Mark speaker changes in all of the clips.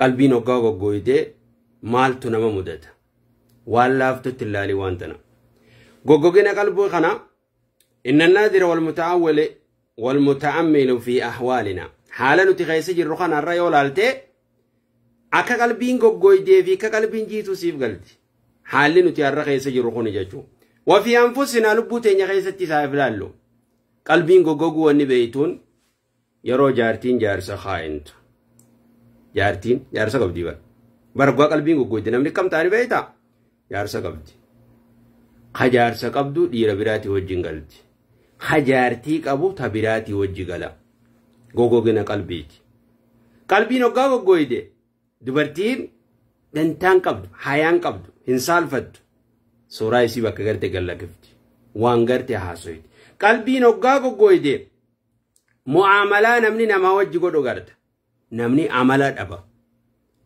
Speaker 1: Qalbiin hoggaa goggooyitee maaltu nama mudata? Waan laaftutti ilaalii waan tana. Goggogina qalbii kana inna naadira wal mutaawwili wal mutaammilu fi ahwaalina. Haala nuti keessa jirru kanarra yoo laaltee akka qalbiin goggooyitee fi akka qalbiin jiituu siif galti. Haalli nuti har'a keessa jirru kuni jechuudha. Wafii anfusinaa lubbuu teenya keessatti isaaf ilaallu. Qalbiin goggoguu wanni beeytuun yeroo jaartiin jaarsa kaa'intu. Jaartiin jaarsa qabdi bara. Bargaa qalbiin goggooyte namni kam ta'anii beeytaa? Jaarsa qabdi. Ka jaarsa qabdu dhiira biraatii wajjin galti. Ka jaartii qabu ta biraatii wajji gala. Goggogina qalbiiti. Qalbiin hoggaa goggooyte dubartiin dantaan qabdu, hayaan qabdu, hin saalfattu. Suuraa isii bakka garte gallakifti. Waan garte haasoyti. Qalbiin hoggaa goggooyte mu'aamalaa namni namaa wajji godhu garta. Namni amala dhaba.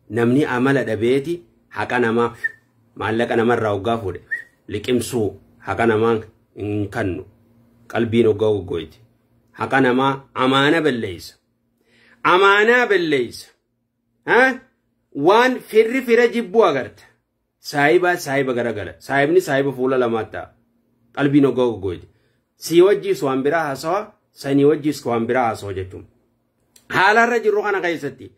Speaker 1: Namni amala dhabeeti haqa namaa maallaqa namarraa hoggaa fuudhe liqimsuu haqa namaa hin kannu. Qalbiin hoggaa goggooyte. Haqa namaa amaana balleessa. Amaanaa balleessa. Waan firri fira jibbuu agarta. Saayiba saayiba garagala. Saayibni saayiba fuula lamaa ta'a. Qalbiin hoggaa goggooyte. Sii wajjiis waan biraa haasawa, sanii wajjiis waan biraa haasawa jechuudha. Haala irra jirru kana keessatti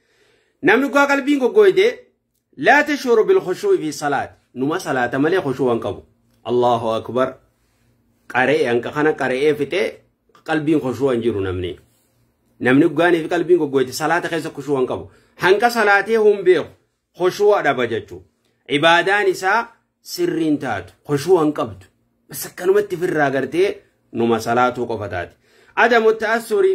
Speaker 1: namni hoggaa qalbiin goggooyte laa tashuru bil khushuu'i fi salaat. Numa salaata malee khushuu waan qabu. Allahu akbar. Qaree hanqa kana qaree fixee qalbiin khushuu hin jiru namni. Namni hoggaanii fi qalbiin goggooyte salaata keessa khushuu waan qabu. Hanqa salaatee hin beeku khushuu dhaba jechuudha. Ibaadaan isaa sirriin taatu khushuu hin qabdu. Bas akkanumatti firraa gartee numa salaatuu qofa taati. Adamu ta'assuri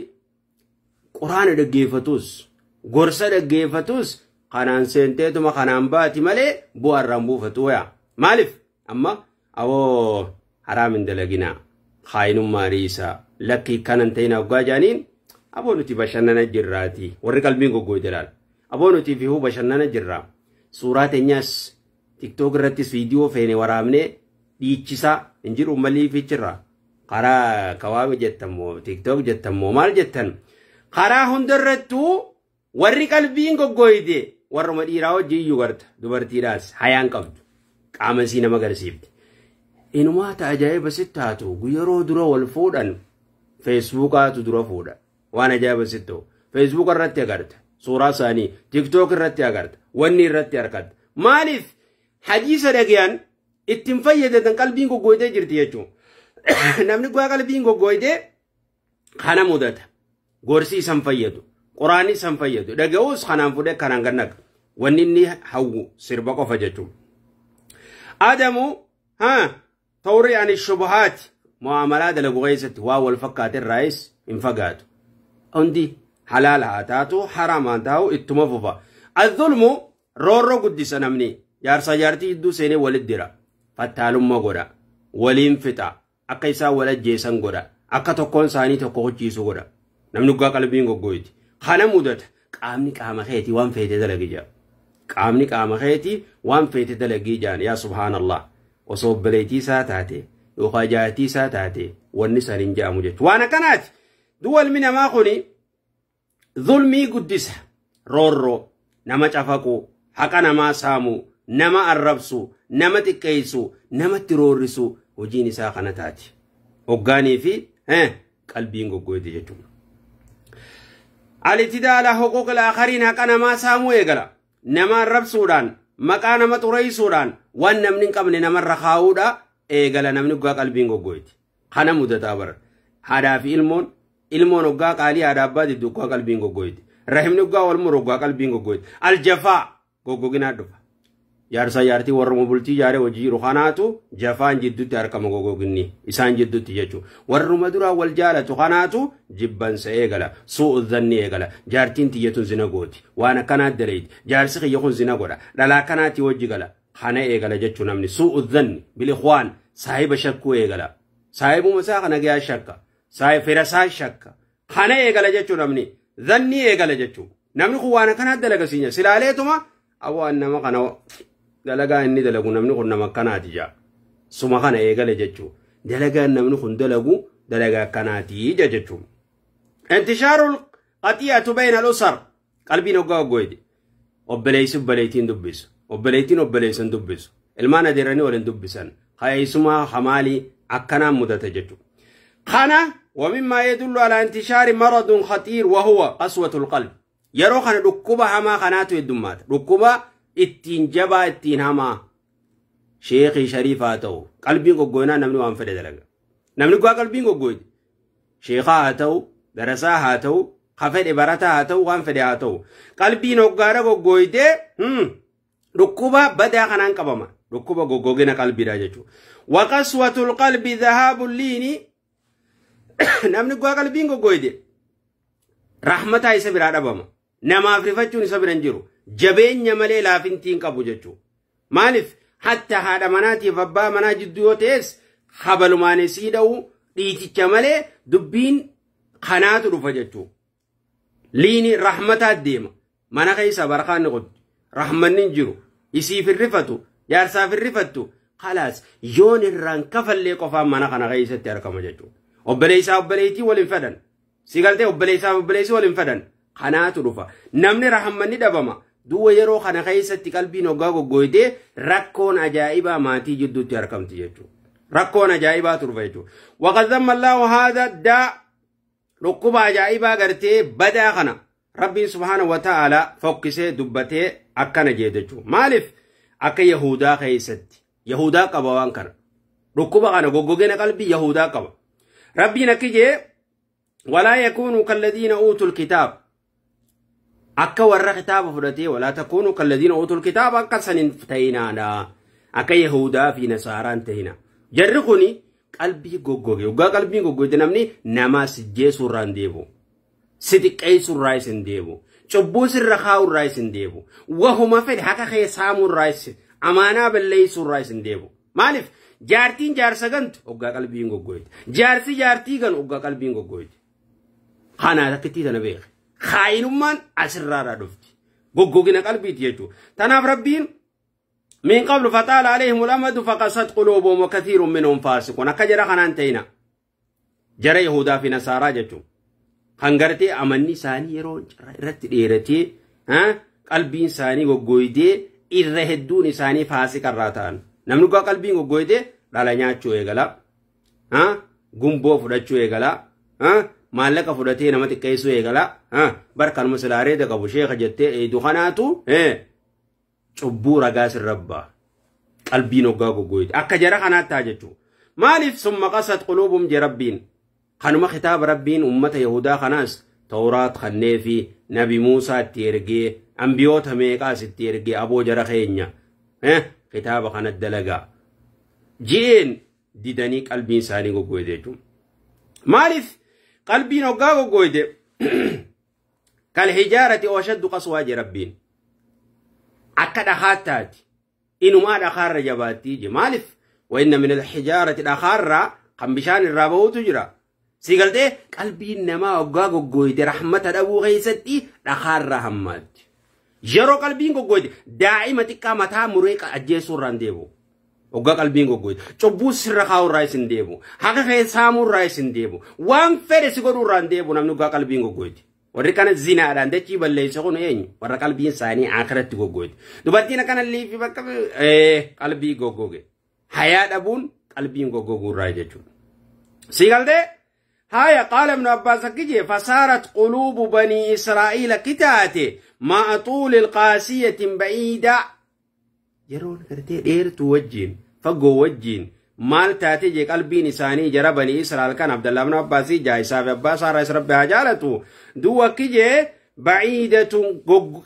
Speaker 1: quraana dhaggeeffatus gorsa dhaggeeffatus kanaan seenteetuma kanaan baati malee bu'aa irraan buufatu yaa. Maaliif amma awoo haraam hin dalaginaa kaayinummaa riisaa lakkii kanan ta'in hoggaa jaaniin aboo nuti bashannana jirraati warri qalbiin goggooyte laala. Aboo nuti fi bashannana jirraa. Suuraa teenyaas TikTok irrattis viidiyoo feene waraabnee dhiichisaa hin jiru malii fichirraa. Karaa kawaame jettammoo TikTok jettammoo maal jettan karaa hundarrattuu warri qalbiin goggooyte warruma dhiiraa wajji iyyuu garta dubartiidhaas hayaan qabdu qaama isii nama agarsiifti. Inumaata ajaa'iba sitti taatu yeroo dura wal fuudhan feesbuukaatu dura fuudha waan ajaa'iba sitti ta'u feesbuuka irratti agarta suuraa isaanii TikTok irratti agarta wanni irratti argatta maaliif hadiisa dhagayaan ittiin fayyadatan qalbiin goggooytee jirti jechuudha. Namni guyyaa qalbiin goggooytee kana mudata. Gorsi isan fayyadu. Quraanni isan fayyadu. Dhaga'uus kanaan fudhee kanaan gannaqa. Wanni inni hawwu sirba qofa jechuudha. Adamu tawri ani shubuhaati mu'amalaa dalagu keessatti waa wal fakkaate irraayis hin fagaatu. Hundi halaal haa taatu haraam haa taa'u ittuma fufa. Azzulmu roorroo guddisa namni jaarsaa jaartii jidduu seenee walit dira. Fattaalummaa godha. Waliin fixa. Akka isaan wal ajjeesan godha. Akka tokkoon isaanii tokko hojiisu godha. Namni dhugaa qalbiin goggooyti. Kana mudata. Qaamni qaama keetii waan feete dalagi jaa. Qaamni qaama keetii waan feete dalagii jaan yaa subhaanallah. Osoo obboleettii isaa taate yookaan jaartii isaa taate wanni san hin jaamu jechuudha. Waan akkanaati. Du'a ilmi namaa kuni zulmii guddisa. Roorroo, nama cafaquu, haqa namaa saamuu, nama arrabsu, nama xiqqeessu, namatti roorrisu hojiin isaa kana taati. Hoggaanii fi qalbiin goggooyte jechuudha. Al-itidaa ala huquuqil aakhariin haqa namaa saamuu eegala. Nama arrabsuudhaan, maqaa nama xureessuudhaan, waan namni hin qabne namarra kaa'uudha eegala namni hoggaa qalbiin goggooyti. Kana mudataa bara. Haadhaa fi ilmoon, ilmoon hoggaa qaalii haadha abbaa diddu hoggaa qalbiin goggooyti. Rahimni hoggaa wal muru hoggaa qalbiin goggooyti. Aljafaa goggoginaa dhufa. Jaarsaa jaartii warruma bultii jaaree hojii jiru kanaatu jafaan jidduutti harkama goggoginni isaan jidduutti jechuudha. Warruma duraa wal jaalatu kanaatu jibbansa eegala. Suu'u dhanni eegala. Jaartiin tiyyatuun zina gooti. Waan akkanaa daleeti. Jaarsi kiyya kun zina godha. Dhalaa akkanaatti hojii gala. Kana eegala jechuun namni suu'u dhanni bilikhwaan saahiba shakkuu eegala. Saahibuma isaa kana gahaa shakka. Fira isaa shakka. Kana eegala jechuun namni dhanni eegala jechuudha. Namni kun waan akkanaa dalaga siinya. Silaaleetuma awwaan nama kana dalagaa inni dalagu namni kun nama akkanaati jaa. Suma kana eegale jechuudha. Dalagaan namni kun dalagu dalagaa akkanaati jechuudha. Intishaarul qati'atu bayna al-usar qalbiin hoggaa goggooyte. Obboleessi obboleettiin dubbisu. Obboleettiin obboleessan dubbisu. Ilmaan adeeranii waliin dubbisan. Hayeessumaa hamaalii akkanaan mudata jechuudha. Kana ومما يدل على انتشار مرض خطير وهو قسوة القلب. Yeroo kana dhukkuba hamaa kanaatu heddummaata. Dhukkuba ittiin jabaa ittiin hamaa. Sheekii shariifaa ta'u qalbiin goggoynaa namni waan fedhe dalaga. Namni gaa qalbiin goggoyte sheekaa haa ta'u, darasaa haa ta'u, ka fedhe barataa haa ta'u, waan fedhe haa ta'u. Qalbiin hoggaara goggoytee dhukkuba badaa kanaan qabama. Dhukkuba goggogina qalbiidha jechuudha. Waqaswatul qalbi dhahaabul liini. Namni gaa qalbiin goggoyte rahmataa isa biraa dhabama. Namaaf rifachuun isa bira hin jiru. Jabeenya malee laafintiin qabu jechuudha. Maaliif hatta haadha manaatiif abbaa manaa jidduu yoo ta'es habalumaan sii dha'u dhiiticha malee dubbiin kanaatu dhufa jechuudha. Liini rahmataa deema. Mana keessa barakaan ni qottu. Rahmanni hin jiru. Isiif hin rifatu. Jaarsaaf hin rifattu. Khalaas yoon irraan kafallee qofaan mana kana keessatti argama jechuudha. Obboleessaa obboleettii waliin fedhan. Si galtee obboleessaa obboleessi waliin fedhan. Kanaatu dhufa. Namni rahmanni dhabama. Du'a yeroo kana keessatti qalbiin hoggaa goggoytee rakkoon ajaa'ibaa maatii jidduutti argamti jechuudha. Rakkoon ajaa'ibaatu dhufa jechuudha. Waqad zamma Allahu haadha daa dhukkuba ajaa'ibaa gartee badaa kana Rabbiin subhaanahu wa ta'ala fokkisee dubbatee akkana jee jechuudha. Maaliif akka Yahudaa keessatti Yahudaa qaba waan kana. Dhukkuba kana goggogina qalbii Yahudaa qaba. Rabbiin akki jee walaa yakuunu kalladiina uutul kitaab. Akka warra kitaaba fudhatee walaa takuunu kalladiina uutul kitaaba akka sanin ta'inaadha. Akka Yahudaa fi Nasaaraan ta'ina. Jarri kuni qalbii goggoge. Hoggaa qalbiin goggoge namni namaa sijjeesuu irraa hin deebi'u. Si xiqqeessuu irraa isin deebi'u. Cubbuu sirra kaa'uu irraa isin deebi'u. Wahuma fedhe haqa kee saamuu irraa isin amaanaa balleessuu irraa isin deebi'u. Maaliif jaartiin jaarsa gantu hoggaa qalbiin goggoge. Jaarsi jaartii ganu hoggaa qalbiin goggoge. Kanaa takkittii tana beeke. Kaayinummaan asirraadhaa dhufti. Goggogina qalbiiti jechuudha. Tanaaf Rabbiin min qablu fataala alayhimul amadu faqasat quluubuhum wa kathiirun minhum faasiqun. Akka jara kanaan ta'ina. Jara Yahudaa fi Nasaaraa jechuudha. Kan gartee amanni isaanii yeroo irratti dheeratee qalbiin isaanii goggoydee irra hedduun isaanii faasiqarraa ta'an. Namni gaa qalbiin goggoydee dhala nyaachuu eegala. Gumboo fudhachuu eegala. Maallaqa fudhatee nama xiqqeessuu eegala. Barkanuma silaareeda qabu sheeka jettee eedu kanaatu cubbuu ragaa sirrabbaa. Qalbiin hoggaa goggoyte. Akka jara kanaatti ta'a jechuudha. Maaliif summa qasat quluubum je Rabbiin. Kanuma kitaaba Rabbiin uummata Yahudaa kanaas Tawraat kannee fi Nabi Muusaa itti ergee ambiyoota meeqaas itti ergee aboo jara keenya kitaaba kana dalagaa. Ji'een didanii qalbiin isaanii goggoyte jechuudha. Maaliif qalbiin hoggaa goggoyte kal hijaarati oshaddu qaswaa je Rabbiin. Akka dhakaatti inumaa dhakaarra jabaattii je. Maaliif wa inna min alhijaarati dhakaarraa kan bishaan irraa bahuutu jira. Si galtee qalbiin namaa hoggaa goggoyte rahmata dhabuu keessatti dhakaarraa hammaatti. Yeroo qalbiin goggoyte daa'ima xiqqaa mataa muree ajjeesuu irraa hin deebi'u. Hoggaa qalbiin goggoyte cubbuu sirra kaa'uu irraa isin deebi'u. Haqa kee saamuu irraa isin deebi'u. Waan fedhe si godhuu irraa hin deebi'u namni hoggaa qalbiin goggoyte. Warri kana zinaadhaan dachii balleesse kun eenyu? Warra qalbiin isaanii akhiratti goggoyte. Dubartiin akkana liifi bakka qalbii goggoge. Hayaa dhabuun qalbiin goggoguu irraa jechuudha. Si galtee? هاي قال ابن عباس كجي فصارت قلوب بني إسرائيل كتاتي مع طول القاسية بعيدة. يرون كرتي دير توجين فقو وجين مال تاتي جي قلبي نساني جرى بني إسرائيل كان عبد الله بن عباس جاي سافي عباس رئيس ربها جالته دو كجي بعيدة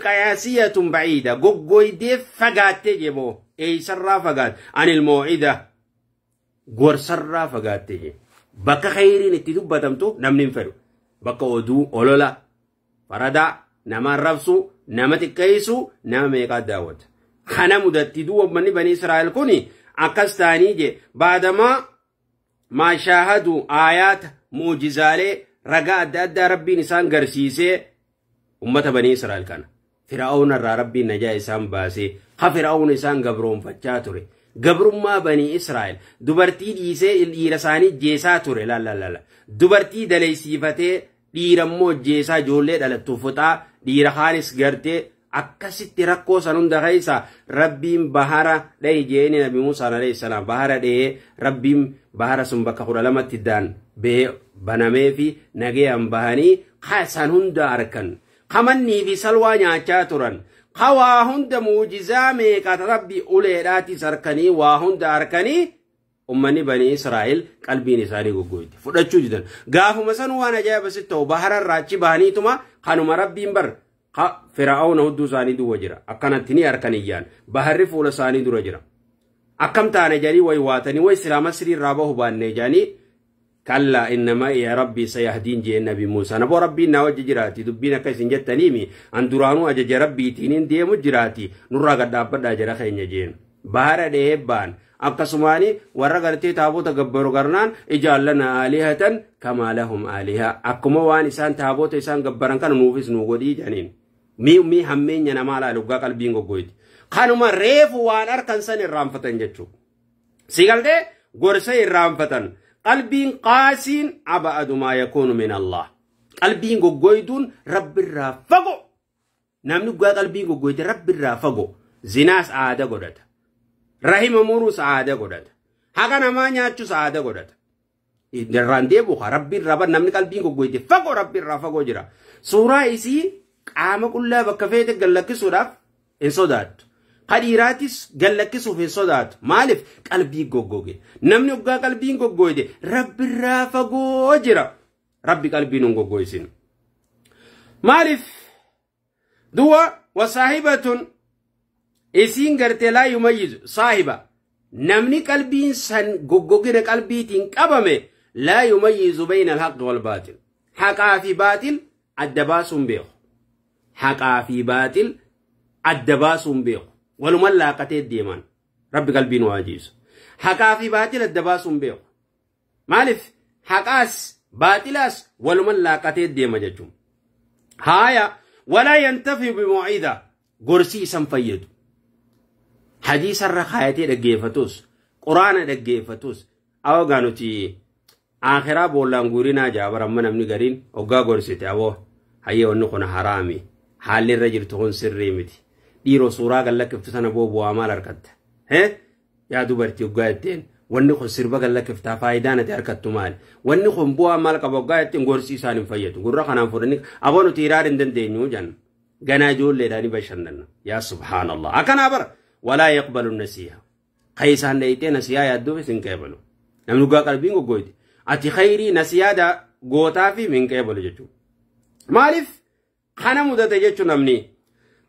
Speaker 1: قياسية بعيدة قوي فقات تجيبو اي سرا فقات عن الموعدة قور سرا فقات تجي bakka khayriin itti dubbatamtu namni hin fedhu. Bakka oduu olola faradaa nama arrabsu nama xiqqeessu nama meeqaa daawwata. Kana mudatti duuba manni bani Israa'el kun akkas ta'anii je baadamaa maa shaahadu aayaata mu'jizaalee ragaa adda addaa Rabbiin isaan garsiisee ummata bani Israa'el kana. Fir'aawna irraa Rabbiin najaa isaan baasee ha Fir'aawna isaan gabroonfachaa ture. Gabrummaa bani Israa'el dubartii dhiisee dhiira isaanii jeesaa ture laala dubartii daleessiifatee dhiira immoo jeesaa ijoollee dhalattu fuxaa dhiira kaanis gartee Akkasitti rakkoo san hunda keessa Rabbiin bahara dhahi jeeni Nabi Muusaan alayhi salaam bahara dhahee Rabbiin bahara sun bakka 12tti daan bahee banamee fi nagayaan bahanii san hunda arkan. Kamannii fi salwaa nyaachaa turan. Ka waa hunda muujizaa meeqa Rabbi uleedhaatis harkanii waa hunda harkanii ummanni bani Israa'el qalbiin isaanii goggoyti. Fudhachuu didan. Gaafuma san waan ajaa'iba sitti ta'u bahara irraa achi bahaniituma kanuma Rabbiin bar Fir'aawna hudduu isaanii duwwa jira. Akkanatti ni harkan iyyaan. Baharri fuula isaanii dura jira. Akkam taane jedhanii way waatanii way silaa Masrii irraa bahu baannee jedhanii kallaa innamaa iya rabbii sayahdiin jeen Nabi Muusaan. Aboo Rabbiin naa wajji jiraati. Dubbiin akka isin jettaniimi. An duraanuu ajaja Rabbiitiin hin deemu jiraati. Nurraa gad dhaabbadhaa jara keenya jeen. Bahara dhahee ba'an. Akkasumaani warra gartee taabota gabbaru garnaan ijaallanaa aalihatan kamaa lahum aalihaa. Akkuma waan isaan taabota isaan gabbaran kana nuufis nuu godhii jedhaniin. Mii hammeenya namaa laalu dhugaa qalbiin goggoyti. Kanuma reefu waan harkan san irraanfatan jechuudha. Si galtee gorsa irraanfatan. Qalbiin qaasiin aba'adu maa yakuunu min Allah. Qalbiin goggoytuun Rabbirraa fagoo. Namni dhugaa qalbiin goggoyte Rabbirraa fagoo. Zinaas aada godhata. Rahima muruus aada godhata. Haqa namaa nyaachuus aada godhata. Irraan deebi'u Rabbirraa bar namni qalbiin goggoyte fagoo Rabbirraa fagoo jira. Suuraa isii qaama qullaa bakka feete gallakkisuudhaaf hin sodaattu. Kadhiiraatis gallakkisuuf hin sodaatu. Maaliif? Qalbii goggoge. Namni hoggaa qalbiin goggoyte Rabbirraa fagoo jira. Rabbi qalbiin hin goggoysin. Maaliif? Duwa wasaahibatun isiin gartee laa yumayyizu saahiba. Namni qalbiin san goggogina qalbiitiin qabame laa yumayyizu bayna alhaqi wal baatil. Haqaa fi baatil adda baasuun beeku. Haqaa fi baatil adda baasuun beeku. Walumaan laaqatee deeman. Rabbi qalbiin waa jiisu. Haqaa fi baatil adda baasuun beeku. Maaliif? Haqaas baatilaas walumaan laaqatee deema jechuun. Haaya walaa yantafi bimuucida gorsii isan fayyadu. Hadiisarra kaayatee dhaggeeffatus quraana dhaggeeffatus awwagaa nuti akhiraa boollaan guurinaa jaa amma namni gariin hoggaa gorsite aboo hayyee wanni kun haraami haalli irra jirtu kun sirrii miti. Dhiiroo suuraa gallakkiftu sana boo bu'aa maal harkatta? Yaa dubartii hoggaa jetteen wanni kun sirba gallakkiftaa faayidaan ati harkattu maali? Wanni kun bu'aa maal qaba hoggaa jetteen gorsi isaan hin fayyadu. Gurra kanaan fudhanii aboo nuti hiraar hin dandeenyu jenna. Ganaa ijoolleedhaan bashannanna. Yaa subhaanallah. Akkanaa bara walaa yaqbalu nasiiha. Kaysaan dhayitee nasiihaa yaadduufis hin qeebalu. Namni dhugaa qalbiin goggoyti. Ati khayrii nasiihaa gootaa fi hin qeebalu jechuudha. Maaliif kana mudate jechuun namni?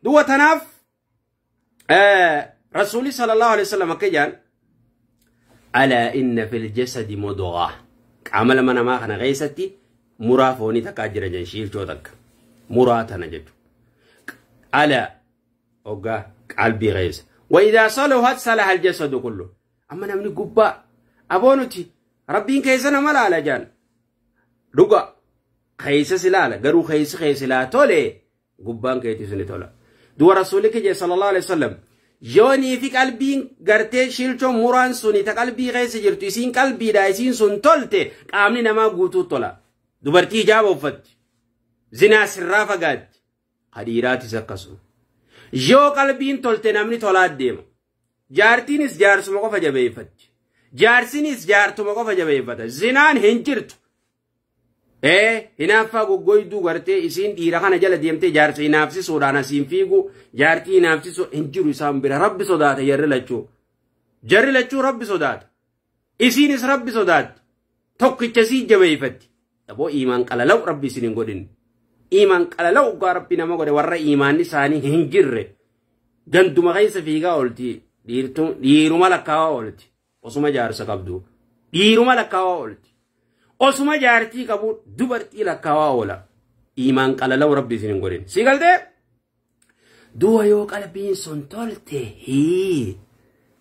Speaker 1: Du'a tanaaf Rasuulli sallallahu alaihi wasallam akka jedhan alaa inna fil jasadi mudghah. Qaama lama namaa kana keessatti muraa foonii takkaa jira jedhan shiilchoo takka. Muraa tana jechuudha. Alaa hoggaa qalbii keessa. Wa idhaa saluhat salaha al-jasadu kullu. Amma namni gubbaa aboo nuti Rabbiin keessa nama laala jedhan. Dhuga keessa si laala garuu keessa keessa laa tole gubbaan keetis ni tola. Du'a Rasuulli kiyya sallallahu alaihi wasallam yoonii fi qalbiin gartee shiilchoon muraan suni ta qalbii keessa jirtu isiin qalbiidha isiin sun tolte qaamni namaa guutuu tola. Dubartii hijaaba uffatti. Zinaa sirraa fagaatti. Kadhiiraatis akkasuma. Yoo qalbiin tolte namni tolaa deema. Jaartiinis jaarsuma qofa jabeeffatti. Jaarsinis jaartuma qofa jabeeffata. Zinaan hin jirtu. Hinaaffaa goggoyduu gartee isiin dhiira kana jala deemtee jaarsa hinaafsisuudhaan asiin fiigu jaartii hinaafsisuu hin jiru isaan bira. Rabbi sodaata jarri lachuu. Jarri lachuu Rabbi sodaata. Isiinis Rabbi sodaatti. Tokkicha sii jabeeffatti. Aboo iimaan qalalaw Rabbi isin hin godhin. Iimaan qalalaw dhugaa Rabbi nama godhe warra iimaanni isaanii hin jirre. Ganduma keessa fiigaa oolti. Dhiiruma lakkaawaa oolti. Osuma jaarsa qabdu. Dhiiruma lakkaawaa oolti. Osuma jaartii qabu dubartii lakkaawaa oola. Iimaan qalalaw Rabbi isin hin godhin. Si galtee? Du'a yoo qalbiin sun tolte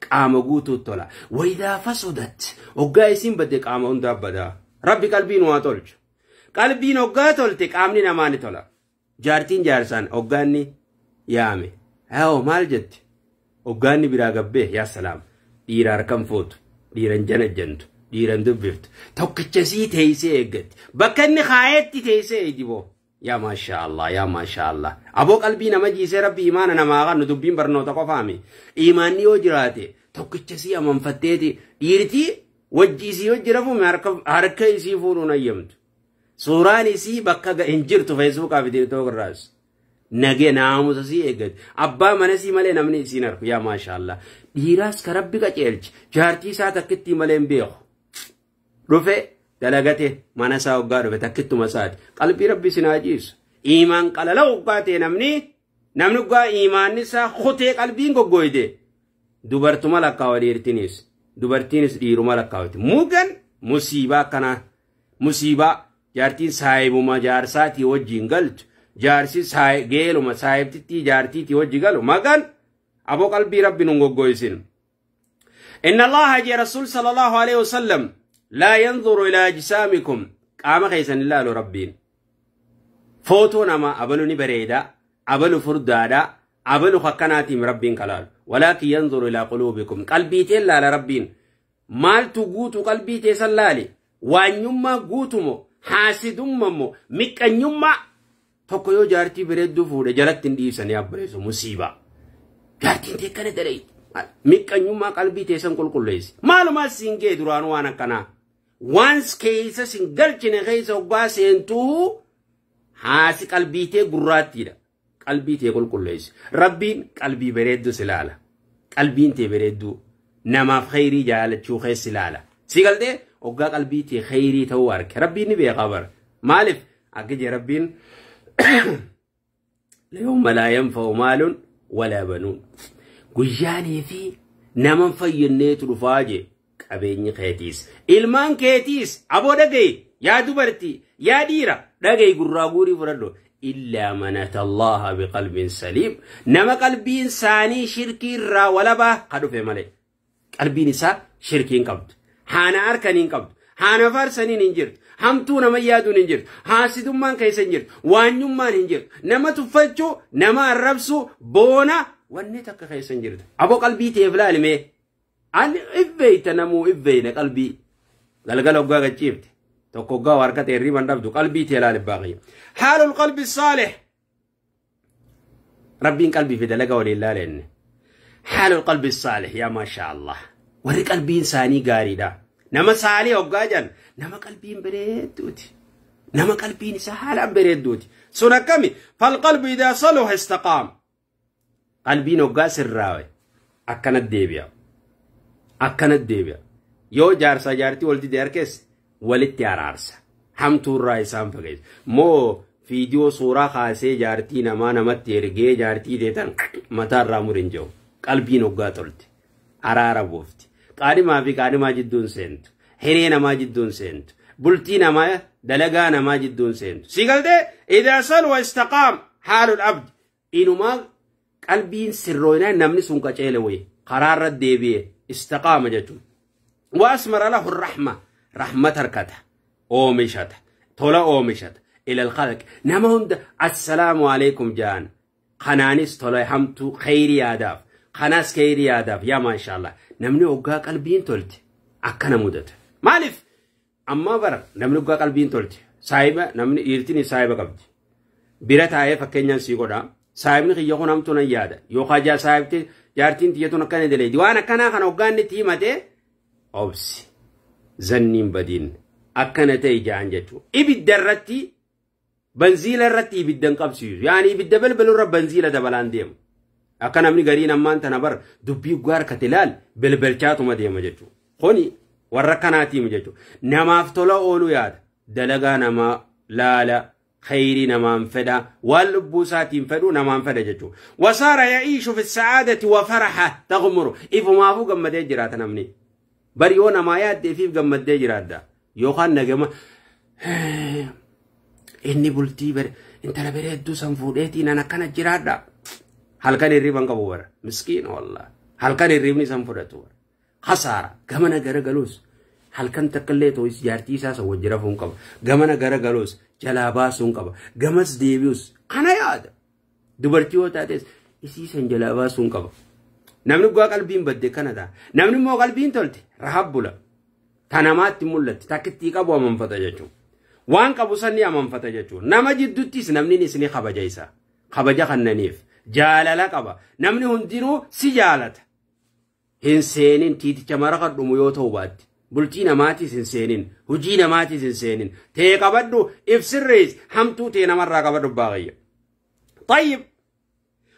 Speaker 1: qaama guutuu tola. Wayidaa fasodat. Hoggaa isiin badde qaama hundaa badaa. Rabbi qalbiin waa tolchu. Qalbiin hoggaa tolte qaamni namaa ni tola. Jaartiin jaarsaan hoggaanni yaame. Haa maal jette? Hoggaanni biraa gabbee yaa salaam. Dhiira harkan fuutu. Dhiiran janajjantu. Dhiiran dubbiftu. Tokkicha sii teessee eeggatti. Bakka inni kaayetti teessee eegiboo. Yaa maashaa Allah, yaa maashaa Allah. Aboo qalbii nama jiisee rabbi imaana namaa kannu dubbiin barnoota qofaami. Imaanni yoo jiraate tokkicha sii amanfatteeti dhiirtii wajji isii wajji rafume harka isii fuudhuun ayyamtu. Suuraan isii bakka hin jirtu Feesbuukaa fi TikTok irraas. Nagee naamusa sii eeggate. Abbaa mana sii malee namni isiin arku yaa maashaa Allah. Dhiiraas ka rabbi qaceelche jaartii isaa takkittii malee hin beeku. Dhufe dalagate mana isaa hoggaa dhufe takkittuma isaati. Qalbii rabbi isin haa jiisu. Iimaan qalala hoggaa ta'e namni hoggaa iimaanni isaa kutee qalbiin goggoyte. Dubartuma lakkaawa dhiirtinis dubartiinis dhiiruma lakkaawati. Mugan musiibaa akkanaa musiibaa jaartiin saayibuma jaarsaatii wajjiin galtu jaarsi geeluma saayibtittii jaartiitii wajji galu magan aboo qalbii rabbi nun goggoysin. Inna Allaha jee Rasuul sallallahu alaihi wasallam laa yanzuru ilaa ajsaamikum qaama keessan ilaalu rabbiin. Footoo namaa abalu ni bareedaa abalu furdaadhaa abalu akkanaatiin rabbiin kalaalu. Walaakin yanzuru ilaa quluubikum qalbii tee laala rabbiin. Maaltu guutu qalbii teessan laali? Waanyummaa guutumo haasidummaa miqqanyummaa tokko yoo jaartii bareedduu fuudhe jalatti hin dhiisanii abbareessu musiibaa. Jaartiin tee kana dalai miqqanyummaa qalbii teessan qulqulleessi. Maalumaa siin gee duraanuu waan akkanaa. Waan keessa sin galchine keessa hoggaa seentuu haasi qalbii tee gurraattiidha. Qalbii tee qulqulleessi. Rabbiin qalbii bareedduu si ilaala. Qalbiin tee bareedduu namaaf khayrii jaalachuu keessa ilaala. Si galtee hoggaa qalbii tee khayrii ta'uu arge. Rabbiin ni beekaa bara. Maaliif akka jee rabbiin yawma laa yanfa'u maalun walaa banuun. Guyyaanii fi nama fayyinneetu dhufaa jee qabeenyi keetiis. Ilmaan keetiis aboo dhagayi yaa dubartii yaa dhiira dhagayi gurraa guurii fudhadhu. Illaa man ata Allaha biqalbin saliim. Nama qalbiin isaanii shirkii irraa walabaa ka dhufe malee. Qalbiin isaa shirkii hin qabdu. Haana harkanii hin qabdu. Haana faarsaniin hin jirtu. Hamtuu nama yaaduun hin jirtu. Haasidummaan keessa hin jirtu. Waanyummaan hin jirtu. Nama tuffachuu, nama arrabsuu, boona wanni takka keessa hin jirtu. Aboo qalbii ta'eef laalimee. Ani ibbeeyta namuu ibbeeyna qalbii. Galgala hoggaa gachiifte. Tokko hoggaa harka ta'e hirriban dhabdu qalbii ta'e laali baaqii. Haalul qalbi saalih. Rabbiin qalbii fi dalagaa waliin laalenne. Haalul qalbi saalih yaa maashaa Allah. Warri qalbiin isaanii gaariidha. Nama saalih hoggaa jedhan nama qalbiin bareedduuti. Nama qalbiin isaa haalaan bareedduuti. Sun akkami? Falqalbu idaa saluha istaqaam. Qalbiin hoggaa sirraawe akkanat deebi'a. Akkanat deebi'a. Yoo jaarsaa jaartii wal dide harkeesse walitti araarsa. Hamtuurraa isaan fageessa. Moo fiidiyoo suuraa kaasee jaartii namaa namatti ergee jaartii deetan mataarraa murin jiru. Qalbiin hoggaa tolte. Araara buufti. Qaadhimaa fi qaadhimaa jidduun seentu. Hiree namaa jidduun seentu. Bultii namaa dalagaa namaa jidduun seentu. Si galtee idaa salwa istaqaam haalul abdi. Inumaa qalbiin sirrooynaa namni sun qaceele wayi karaarra deebi'e istaqaama jechuudha. Wa asmara lahu rahma rahmat harkata oomishata tola oomishata ilal khalq nama hunda assalaamu alaikum jaan kanaanis tola hamtuu khayrii yaadaaf kanaas khayrii yaadaaf yaa maashaallah namni hoggaa qalbiin tolte akkana mudata. Maaliif ammaa bara namni hoggaa qalbiin tolte saahiba namni dhiirtiin saahiba qabdi bira taa'ee fakkeenyaan sii godhaa. Saahibni kiyya kun hamtuu nan yaada yookaan saahibti jaartiin tiyyatuun akkana daleedi waan akkanaa kana hoggaan itti himate obsi zanniin badiin akkana ta'e ja'an jechuudha. Ibidda irratti banziila irratti ibidda hin qabsiisu yaani ibidda balbaluu irra banziila dabalaan deemu. Akka namni gariin ammaan tana bara dubbii guddaa harkate ilaal belbelchaatuma deema jechuudha. Kuni warra kanaatiim jechuudha. Namaaf tola ooluu yaada dalagaa namaa laala. Khayrii namaan fedha waan lubbuu isaatiin fedhu namaan fedha jechuudha. Wasaara ya'iishu fi sa'aadati wa faraha taghmuru ifumaafuu gammadee jiraata namni. Bari yoo namaa yaadde ifiif gammaddee jiraadda. Yookaan nagama inni bultii bare intala bareedduu san fuudheetiin an akkana jiraadha. Halkan hirriban qabu bara miskiina wallah. Halkan hirribni san fudhatu bara. Hasaara gamana garagaluus halkan takkallee ta'us jaartii isaa san wajji rafuun qaba. Gamana garagaluus jalaa baasuun qaba. Gamas deebi'us kana yaada. Dubartii yoo taates isii san jalaa baasuun qaba. Namni dhugaa qalbiin badde kana ta'a. Namni immoo qalbiin tolte rahab bula. Ta namaatti mul'atti takkittii qabu amanfata jechuudha. Waan qabu san ni amanfata jechuudha. Nama jidduttis namni ni kabaja isa. Kabaja kannaniif. Jaalala qaba. Namni hundinuu si jaalata. Hin seenin tiiticha mara dhumu yoo ta'u baatti. Bultii namaatiis hin seenin. Hojii namaatiis hin seenin. Tee qabadhu ibsirrees hamtuu tee namarraa qabadhu baay'ee. طيب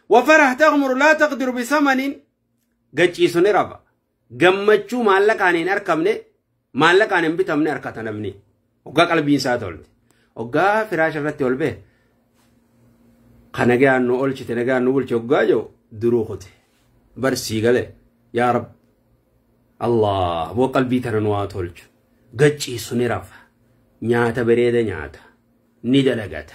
Speaker 1: وفرح تغمر لا تقدر بثمن gachiisu ni raba. Gammachuu maallaqaan hin argamne maallaqaan hin bitamne harkata namni. Hoggaa qalbiin isaa tolte. Hoggaa firaasha irratti ol bee. Kana nagaan nu olchite nagaan nu bulche hoggaa jiru duruu kute. Barsii galee yaa Rab. Allah boo qalbii tana nu haa tolchu. Gachiisu ni rafa. Nyaata bareeda nyaata. Ni dalagata.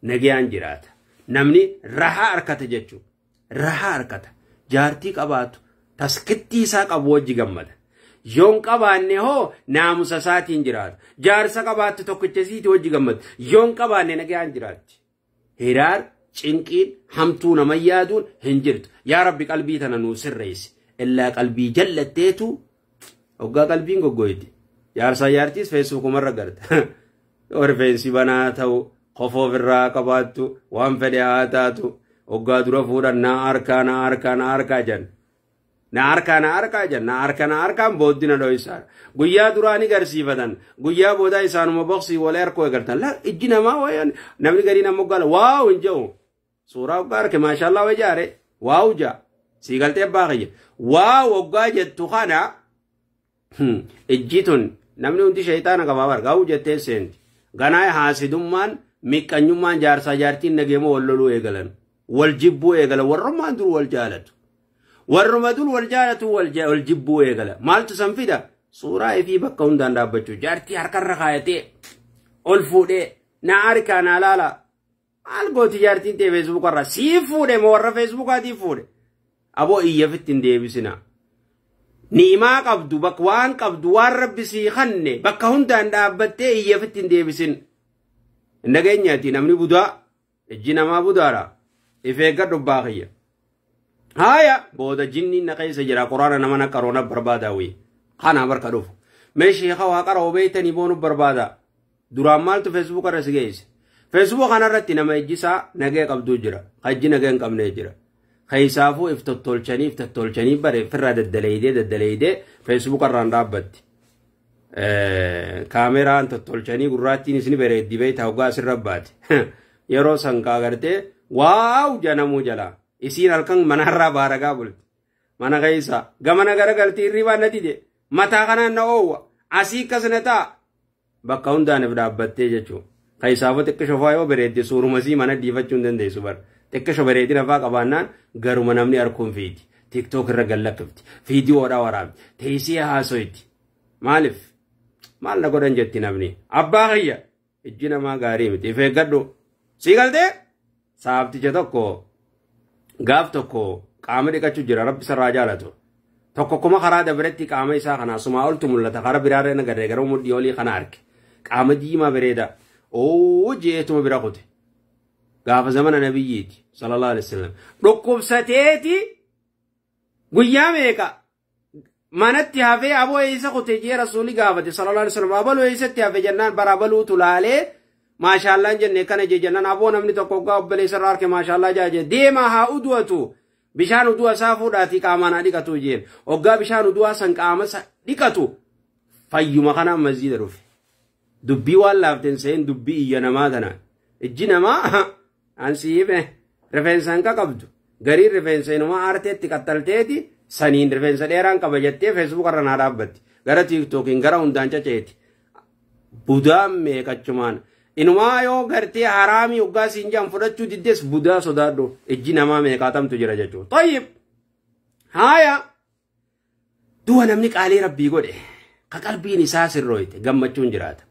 Speaker 1: Nagaan jiraata. Namni rahaa harkata jechuudha. Rahaa harkata. Jaartii qabaatu. Taskittii isaa qabu wajji gammada. Yoon qabaanne hoo naamusa isaatiin jiraata. Jaarsa qabaattu tokkicha isiitii wajji gammada. Yoon qabaanne nagaan jiraatti. Hiraar cinqiin hamtuu nama yaaduun hin jirtu. Yaa Rabbi qalbii tana nuu sirreessi. Illaa qalbii jallatteetu hoggaa qalbiin goggoyti. Jaarsaa jaartiis feesbuukumarra garta. Rifeensi banaa ta'u kofoo ofirraa qabaattu waan fedhe haa taatu hoggaa dura fuudhan naa harkaa naa harkaa naa harkaa jenna. Na harkaa na harkaa jenna na harka na harkaan booddina dho'isaadha. Guyyaa duraa ni garsiifatan. Guyyaa boodaa isaanuma boksii wal harkoo eegaltan. La ijji namaa wayan namni gariin ammoo gala waaw hin jedhu. Suuraa hoggaa harke maashallaa wa jaare waaw jaa sii galtee abbaa kiyya. Waaw hoggaa jettu kana ijji tun namni hundi shayitaana qabaa barga jettee seenti. Ganaa haasidummaan miqqanyummaan jaarsaa jaartiin nageemoo wal loluu eegalan. Wal jibbuu eegalan warrummaan dur wal jaalatu. Warruma dur wal jaalatu wal jibbuu eegala. Maaltu san fida? Suuraa ifii bakka hundaan dhaabbachuu. Jaartii harkarra kaayatee ol fuudhee na harkaa na laala. Maal gooti jaartiin ta'e feesbuukarra? Sii fuudhe moo warra feesbuukaatii fuudhe? Aboo iyyafitti hin deebisina. Ni'imaa qabdu bakka waan qabdu waan rabbi sii kanne bakka hundaan dhaabbattee iyyafitti hin deebisin. Nageenyaati namni budaa ijji namaa budaadha. If eeggadhu baaqiyya. Haaya booda jinniin na keessa jira quraana nama na qaroona barbaadaa wayii. Kana barka dhufu. Mee sheeka waa qara'u beeytanii boonu barbaada. Duraan maaltu feesbuuk irra si geesse? Feesbuuk kanarratti nama ijjisaa nagee qabduu jira. Ijji nagee hin qabnee jira. Keessaafuu if tottolchanii if tottolchanii bare firraa daddaleeyidee daddaleeyidee feesbuuk irraan dhaabbatti. Kaameraan tottolchanii gurraattiin isin bareeddi beeytaa hoggaa asirra baate. Yeroo sanqaa gartee waaw janamuu jalaa. Isiin halkan manarraa baaragaa bulti. Mana keessa gamana garagaltii hirribaa na dide. Mataa kanaan na oowwa. Asii akkas na ta'a. Bakka hundaaniif dhaabbattee jechuudha. Keessaafuu xiqqisho fa'aa yoo bareedde suurumasii mana dhiifachuu hin dandeessu bara. Xiqqisho bareedina fa'aa qabaannaan garuma namni harkuun fiidi. Tiktook irra gallakkifti. Fiidiyoodhaa waraabdi. Teessee haasoyti. Maaliif? Maal na godhan jetti namni? Abbaa kiyya. Ijji namaa gaarii miti. If eeggadhu. Sii galtee? Saafticha tokko gaaf tokko qaama dhiqachuu jira rabbi sarraa jaalatu. Tokko kuma karaa dabaretti qaama isaa kanaa sumaa oltu mul'ata karaa biraarra na garee gara mudhii olii kana arge. Qaama diimaa bareeda. Oo jeetuma bira kute. Gaafa zamana nabiyyiiti sallallahu alaihi wasallam. Dhukkubsateeti guyyaa meeqa manatti hafee aboo eessa kute jee rasuulli gaafate sallallahu alaihi wasallam. Abaluu eessatti hafe jennaan bara abaluutu laalee maashaallaan jenne kana jee jennaan aboo namni tokko hoggaa obboleessa irraa harke maashaallaa jaa deemaa haa udu'atu. Bishaan udu'a isaa fuudhaatii qaamaan haa dhiqatu jeen. Hoggaa bishaan udu'aa san qaama dhiqatu fayyuma kanaan masjiida dhufe. Dubbii waan laafteen seen dubbii iyya namaa tana. Ijji namaa ansi hime rifeensa hin qabdu. Gariin rifeensa inumaa aarteetti qaxxalteeti saniin rifeensa dheeraan qaba jettee feesbuuk irra naa dhaabbatti. Gara tiiktookiin gara hundaan caceeti. Budaan meeqachumaan. Inumaa yoo gartee haraamii hoggaa siin jaan fudhachuu diddees budaa sodaadhu ijji namaa meeqaatamtu jira jechuudha. Tayyib haaya du'a namni qaalii rabbii godhe ka qalbiin isaa sirrooyte gammachuun jiraata.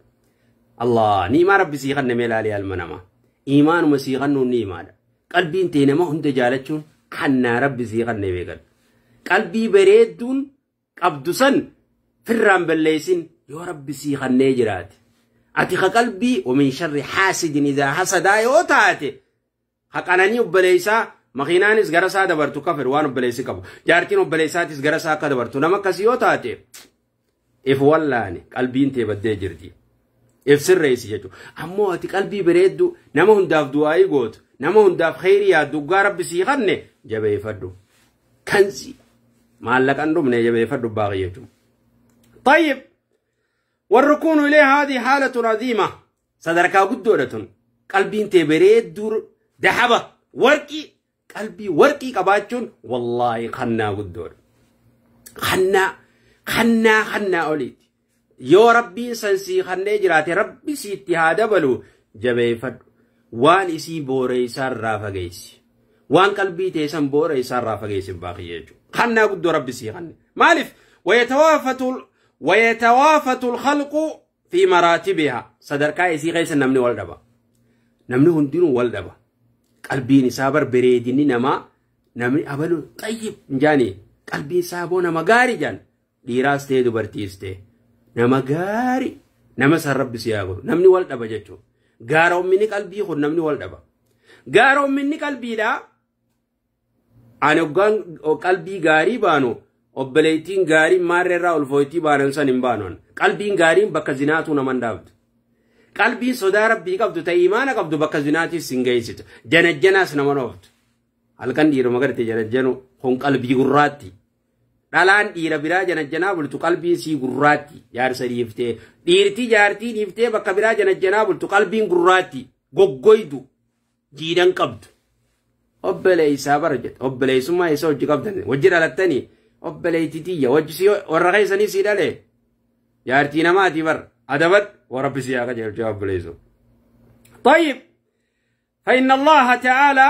Speaker 1: Allah ni'imaa rabbi sii kanne mee ilaalii alma namaa. Imaanuma sii kannuun ni'imaadha. Qalbiin tee nama hunda jaalachuun kannaa rabbi sii kanne beekan. Qalbii bareedduun qabdu san firraan balleessin yoo rabbi sii kannee jiraate. Ati ka qalbii ومن شر حاسد إذا حسد yoo taate haqananii obboleessaa makiinaanis gara isaa dabartu kafir waan obboleessi qabu jaartiin obboleessaatis gara isaa akka dabartu nama akkasii yoo taate if wallaani qalbiin tee baddee jirti. If sirreessi jechuudha. Ammoo ati qalbii bareeddu nama hundaaf du'aayii gootu nama hundaaf kheyrii yaaddu ggaa rabbi sii kanne jabeeffadhu. Kansi maallaqan dhumne jabeeffadhu baaqi jechuudha. طيب والركون إليه هذه حالة عظيمة sadarkaa guddoodha tun qalbiin tee bareedduu dahaba warqii qalbii warqii qabaachuun wallaahi kannaa guddoodha. Kannaa kannaa kannaa oliiti. Yoo rabbiin san sii kannee jiraate rabbi siitti haa dabalu jabeeffadhu. Waan isii boora isaarraa fageessi. Waan qalbii tee san boora isaarraa fageessi baaqii jechuudha. Kannaa guddoo rabbi sii kanne. Maaliif? ويتوافت الخلق في مراتبها sadarkaa isii keessa namni wal dhaba. Namni hundinuu wal dhaba. Qalbiin isaa bar bareedinni namaa namni abalu xayyib hin qalbiin isaa boo nama gaarii jaan dhiiraas ta'e dubartiis ta'e nama gaarii nama san rabbi si haa godhu namni wal dhaba jechuudha. Gaaroominni qalbii kun namni wal dhaba. Gaaroominni qalbiidhaa ani hoggaan qalbii gaarii baanu obboleettiin gaariin maarree irraa ulfooytii baanan san hin baanoon qalbiin gaariin bakka zinaatuu nama hin dhaabdu. Qalbiin sodaa rabbii qabdu ta'e imaana qabdu bakka zinaatiif sin geessitu. Janajjanaas nama dhooftu. Halkan dhiiruma garte janajjanu kun qalbii gurraatti. Dhalaan dhiira biraa janajjanaa bultu qalbiin sii gurraatti jaarsa dhiiftee. Dhiirtii jaartii dhiiftee bakka biraa janajjanaa bultu qalbiin gurraatti goggoydu jiidhan qabdu. Obboleessaa bara jette obboleessummaa isa hojii qabdan hojii dhalattanii obboleettitiyya hojii si warra keessanii sii dhalee jaartii namaati bara adabad ورب سياق جواب ليسو. طيب فإن الله تعالى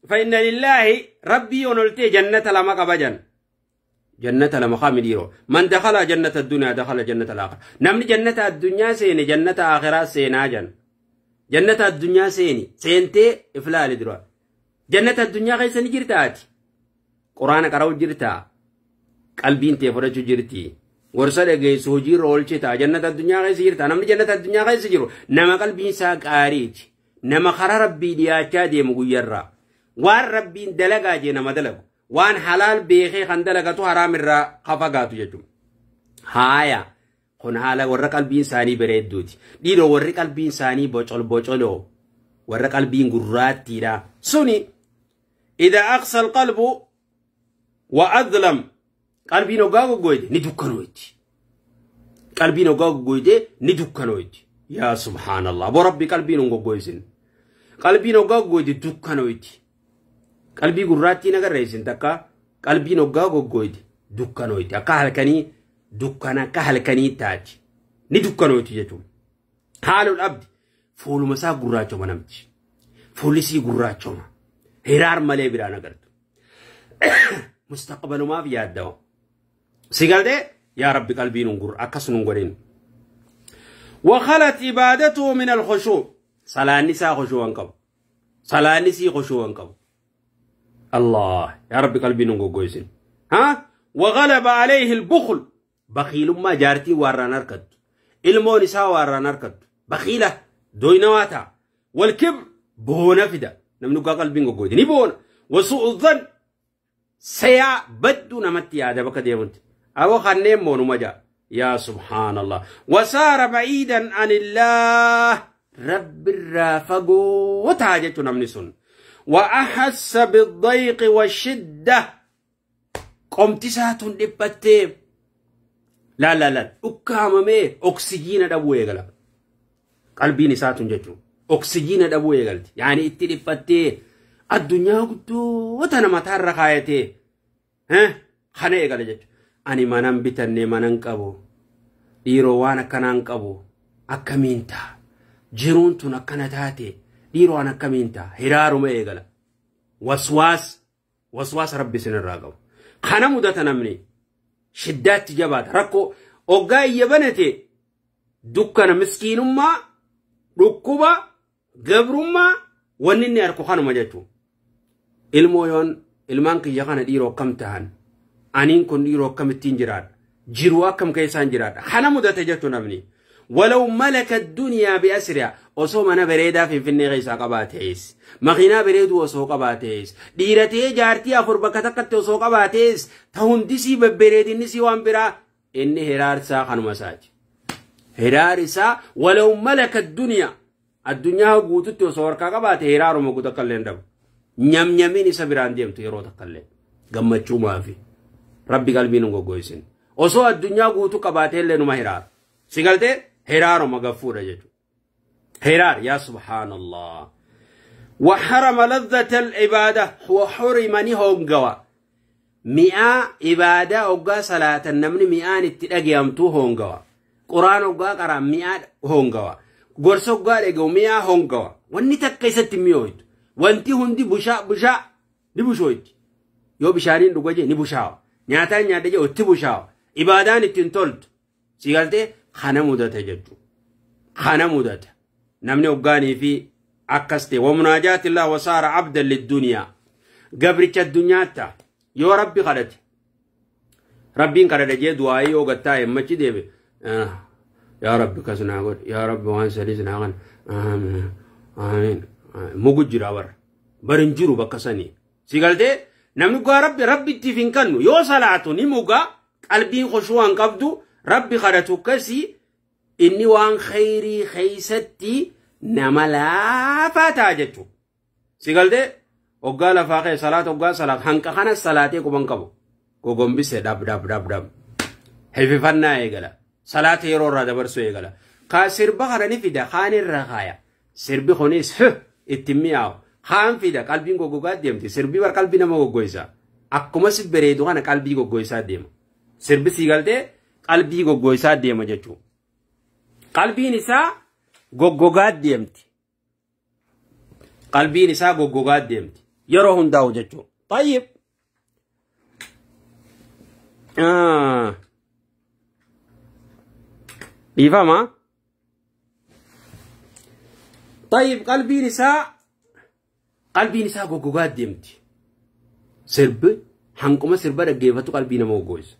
Speaker 1: فإن لله ربي ونلتي جنة لما قبجن جنة لما خامديرو من دخل جنة الدنيا دخل جنة الآخرة. نمني جنة الدنيا سيني جنة آخرة سيناجن جنة الدنيا سيني سينتي إفلال دروا جنة الدنيا غير سني جرتاتي قرآن قرأو جرتا قلبين تفرجو جرتي gorsa dhageessu hojiirra oolchita jannata addunyaa keessa jirta namni jannata addunyaa keessa jiru nama qalbiin isaa qaariiti nama karaa rabbii dhiyaachaa deemu guyyarraa waan rabbiin dalagaa jee nama dalagu waan halaal beekee kan dalagatu haraam irraa hafagaatu jechuudha. Haaya kun haala warra qalbiin isaanii bareedduuti dhiiroo warri qalbiin isaanii bocol bocoloo warra qalbiin gurraattiidha suni idha aqsa alqalbu wa adlam qalbiin hoggaa goggoyte ni dukkanoyti. Qalbiin hoggaa goggoyte ni dukkanoyti. Yaa subhaanallah. Boo rabbi qalbiin hin goggoysin. Qalbiin hoggaa goggoyte dukkanoyti. Qalbii gurraattii nagarreessin takka qalbiin hoggaa goggoyte dukkanoyti. Akka halkanii dukkana akka halkanii taati. Ni dukkanoyti jechuudha. Haalul abdi fuuluma isaa gurraachoma namti. Fuulli gurraachoma. Hiraar malee biraan agartu. Mustaqbalumaaf yaaddawa. سيقال يا ربي قلبي ننقر أكس ننقرين. وخلت عبادته من الخشوع صلاة النساء خشوع انقب صلاة النساء خشوع انقب الله يا ربي قلبي ننقر قويسين ها. وغلب عليه البخل بخيل ما جارتي وارا نركض المو نساء وارا نركض بخيلة دوينواتا والكبر بونا فدا نمنقى قلبي ننقر قويسين نبون وسوء الظن سيا بدو نمتي هذا بك ديمنت أو خنيم مونو مجا يا سبحان الله. وسار بعيدا عن الله رب الرافقو وتعجت نمنسون وأحس بالضيق والشدة قمت ساعة دبتي لا لا لا أكاممي أكسجين دبو يغلا قلبي نساة جتو أكسجين دبو يغلت يعني اتدبتي الدنيا قدو وتنا ما ترخايتي ها خنا يغلا جتو ani manan bitanne manan qabu dhiiroo waan akkanaan qabu akkamiin ta'a jiruun tun akkana taate dhiiroo waan akkamiin ta'a hiraaruma eegala waswaas waswaas rabbi isinirraa qabu kana mudata namni shiddaatti jabaata rakkoo hoggaa iyya banate dukkana miskiinummaa dhukkuba gabrummaa wanni inni arku kanuma jechuudha. Ilmoo yoon ilmaan kiyya kana dhiiroo akkam tahan aniin kun dhiiroo akkamittiin jiraadha jiruu akkam keessaan jiraadha kana mudate jechuun namni walaw malaka addunyaa bi'asriha osoo mana bareedaa finfinnee keessaa qabaatees makiinaa bareeduu osoo qabaatees dhiiratee jaartii afur bakka takkatti osoo qabaatees ta hundisii babbareedinnisii waan biraa inni hiraarsaa kanuma isaati. Hiraar isaa walaw malaka addunyaa addunyaa guututti osoo harkaa qabaate hiraaruma guutuu akka illee hin dhabu. Nyamnyamiin isa biraan deemtu yeroo takka illee gammachuu maafi rabbi qalbiin hin goggoisin. Osoo addunyaa guutuu qabaatee illee numa hiraara. Si galtee hiraaruma gaffuudha jechuudha. Hiraar yaa subhaanallah. وحرم لذة العبادة وحرمني هونغوا مئة عبادة أوغا صلاة النمن مئة نتلاقي هونغوا قرآن أوغا قرأ مئة هونغوا غرس أوغا لقوا مئة هونغوا واني تكيست ميوت وانتي هندي بشاء بشاء نبشويت يو بشارين لقوجي نبشاو نياتان نياتجي وتبشاو عبادان التنتولت سيقالتي خانا مدة جدو خانا مدة نمني أوغاني في أكستي ومناجاة الله وصار عبدا للدنيا قبرك الدنيا تا يو ربي قالت ربي قالت جي دعائي يو قتاي مچي ديبي يا ربي كسنا قول يا ربي وان سليسنا غن آمين آمين مغجرا ور برنجرو بكسني سيقالتي نمنو ربي ربي تفين كنو يو صلاتو نموغا قلبي خشوان قبدو ربي قالتو كسي إني وان خيري خيستي nama laafaa ta'a jechuudha. Si galtee hoggaa lafaa ka'e salaata hoggaa salaata hanqa kana salaatee quban qabu. Gogombise dhab dhab dhab dhab. Hififannaa eegala. Salaata yeroo irraa dabarsuu eegala. Kaa sirba kana ni fida kaan irra kaaya. Sirbi kunis itti mi'aawu. Kaan fida qalbiin goggogaa deemti. Sirbi bar qalbii nama goggoisa. Akkuma si bareedu kana qalbii goggoisaa deema. Sirbi si galtee qalbii goggoisaa deema jechuudha. Qalbiin isaa goggogaa deemti. Qalbiin isaa goggogaa deemti. Yeroo hundaa'u jechuudha. Tayyib. Dhiifama. Tayyib qalbiin isaa goggogaa deemti. Sirbi hanquma sirba dhaggeeffatu qalbii nama goggoisa.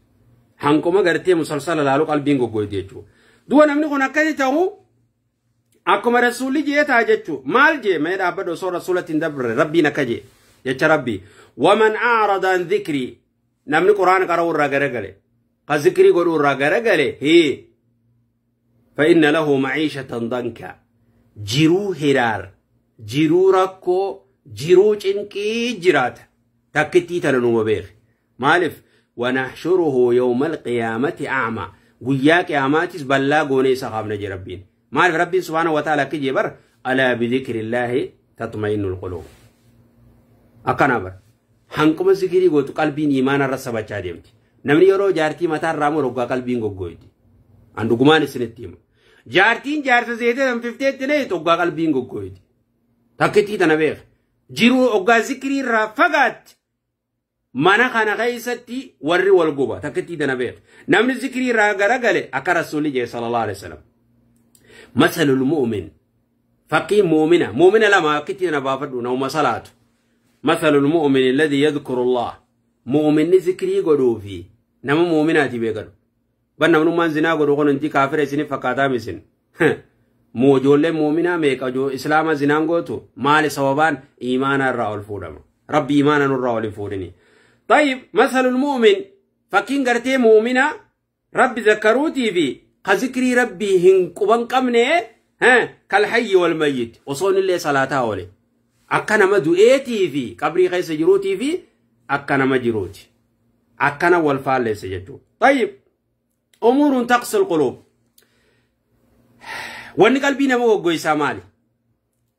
Speaker 1: Hanquma gartee musalsala laalu qalbiin goggoiti jechuudha. Du'a namni kun akkasi ta'u akkuma rasuulli jee ta'a jechuudha. Maal jee mee dhaabbadhu osoo rasuulatti hin dabarre rabbiin akka jee jecha rabbii. Waman a'rada an dhikrii namni quraana qara'uu irraa garagale ka zikrii godhuu irraa garagale hee fa inna lahu maciishatan danka jiruu hiraar jiruu rakkoo jiruu cinqii jiraata takkittii tana numa beeke maaliif wanahshuruhu yawma alqiyaamati a'ma guyyaa qiyaamaatis ballaa goonee isa kaafna jee rabbiin. Maaliif rabbiin subhaanahu wa ta'ala akka jee bar alaa bidhikriillaahi tatma'innul quluub. Akkana bar hanquma zikirii gootu qalbiin imaana irra sabachaa deemti. Namni yeroo jaartii mataa irraa muru hoggaa qalbiin goggoyti. An dhugumaan isinitti hima. Jaartiin jaarsa zeetee tan fifteetti leetu hoggaa qalbiin goggoyti. Takkittii tana beeka. Jiruu hoggaa zikirii irraa fagaatti. Mana kana keessatti warri wal guba takkittii tana beeka. Namni zikirii irraa garagale akka rasuulli jee sallallahu alaihi wasallam. مثل المؤمن فقي مؤمنة مؤمنة لما كتنا بافدو نوم صلاة مثل المؤمن الذي يذكر الله مؤمن ذكري قدو في نما مؤمناتي بيقدو بنا من من زنا قدو قن انتي كافر سن فقاتا مسن مو جول مؤمنة ميك جو اسلام زنان قوتو مال سوابان ايمان الراول فودم ربي ايمان الراول فودني. طيب مثل المؤمن فكين قرتي مؤمنة ربي ذكروتي في كذكري ربي هن قبن قمني ها كالحي والميت وصون الله صلاتها ولي أكنا ما دعيتي في قبري خيس جروتي في أكنا ما جروتي أكنا والفعل ليس جدو. طيب أمور تقسي القلوب وإن قلبي نمو قويسا مالي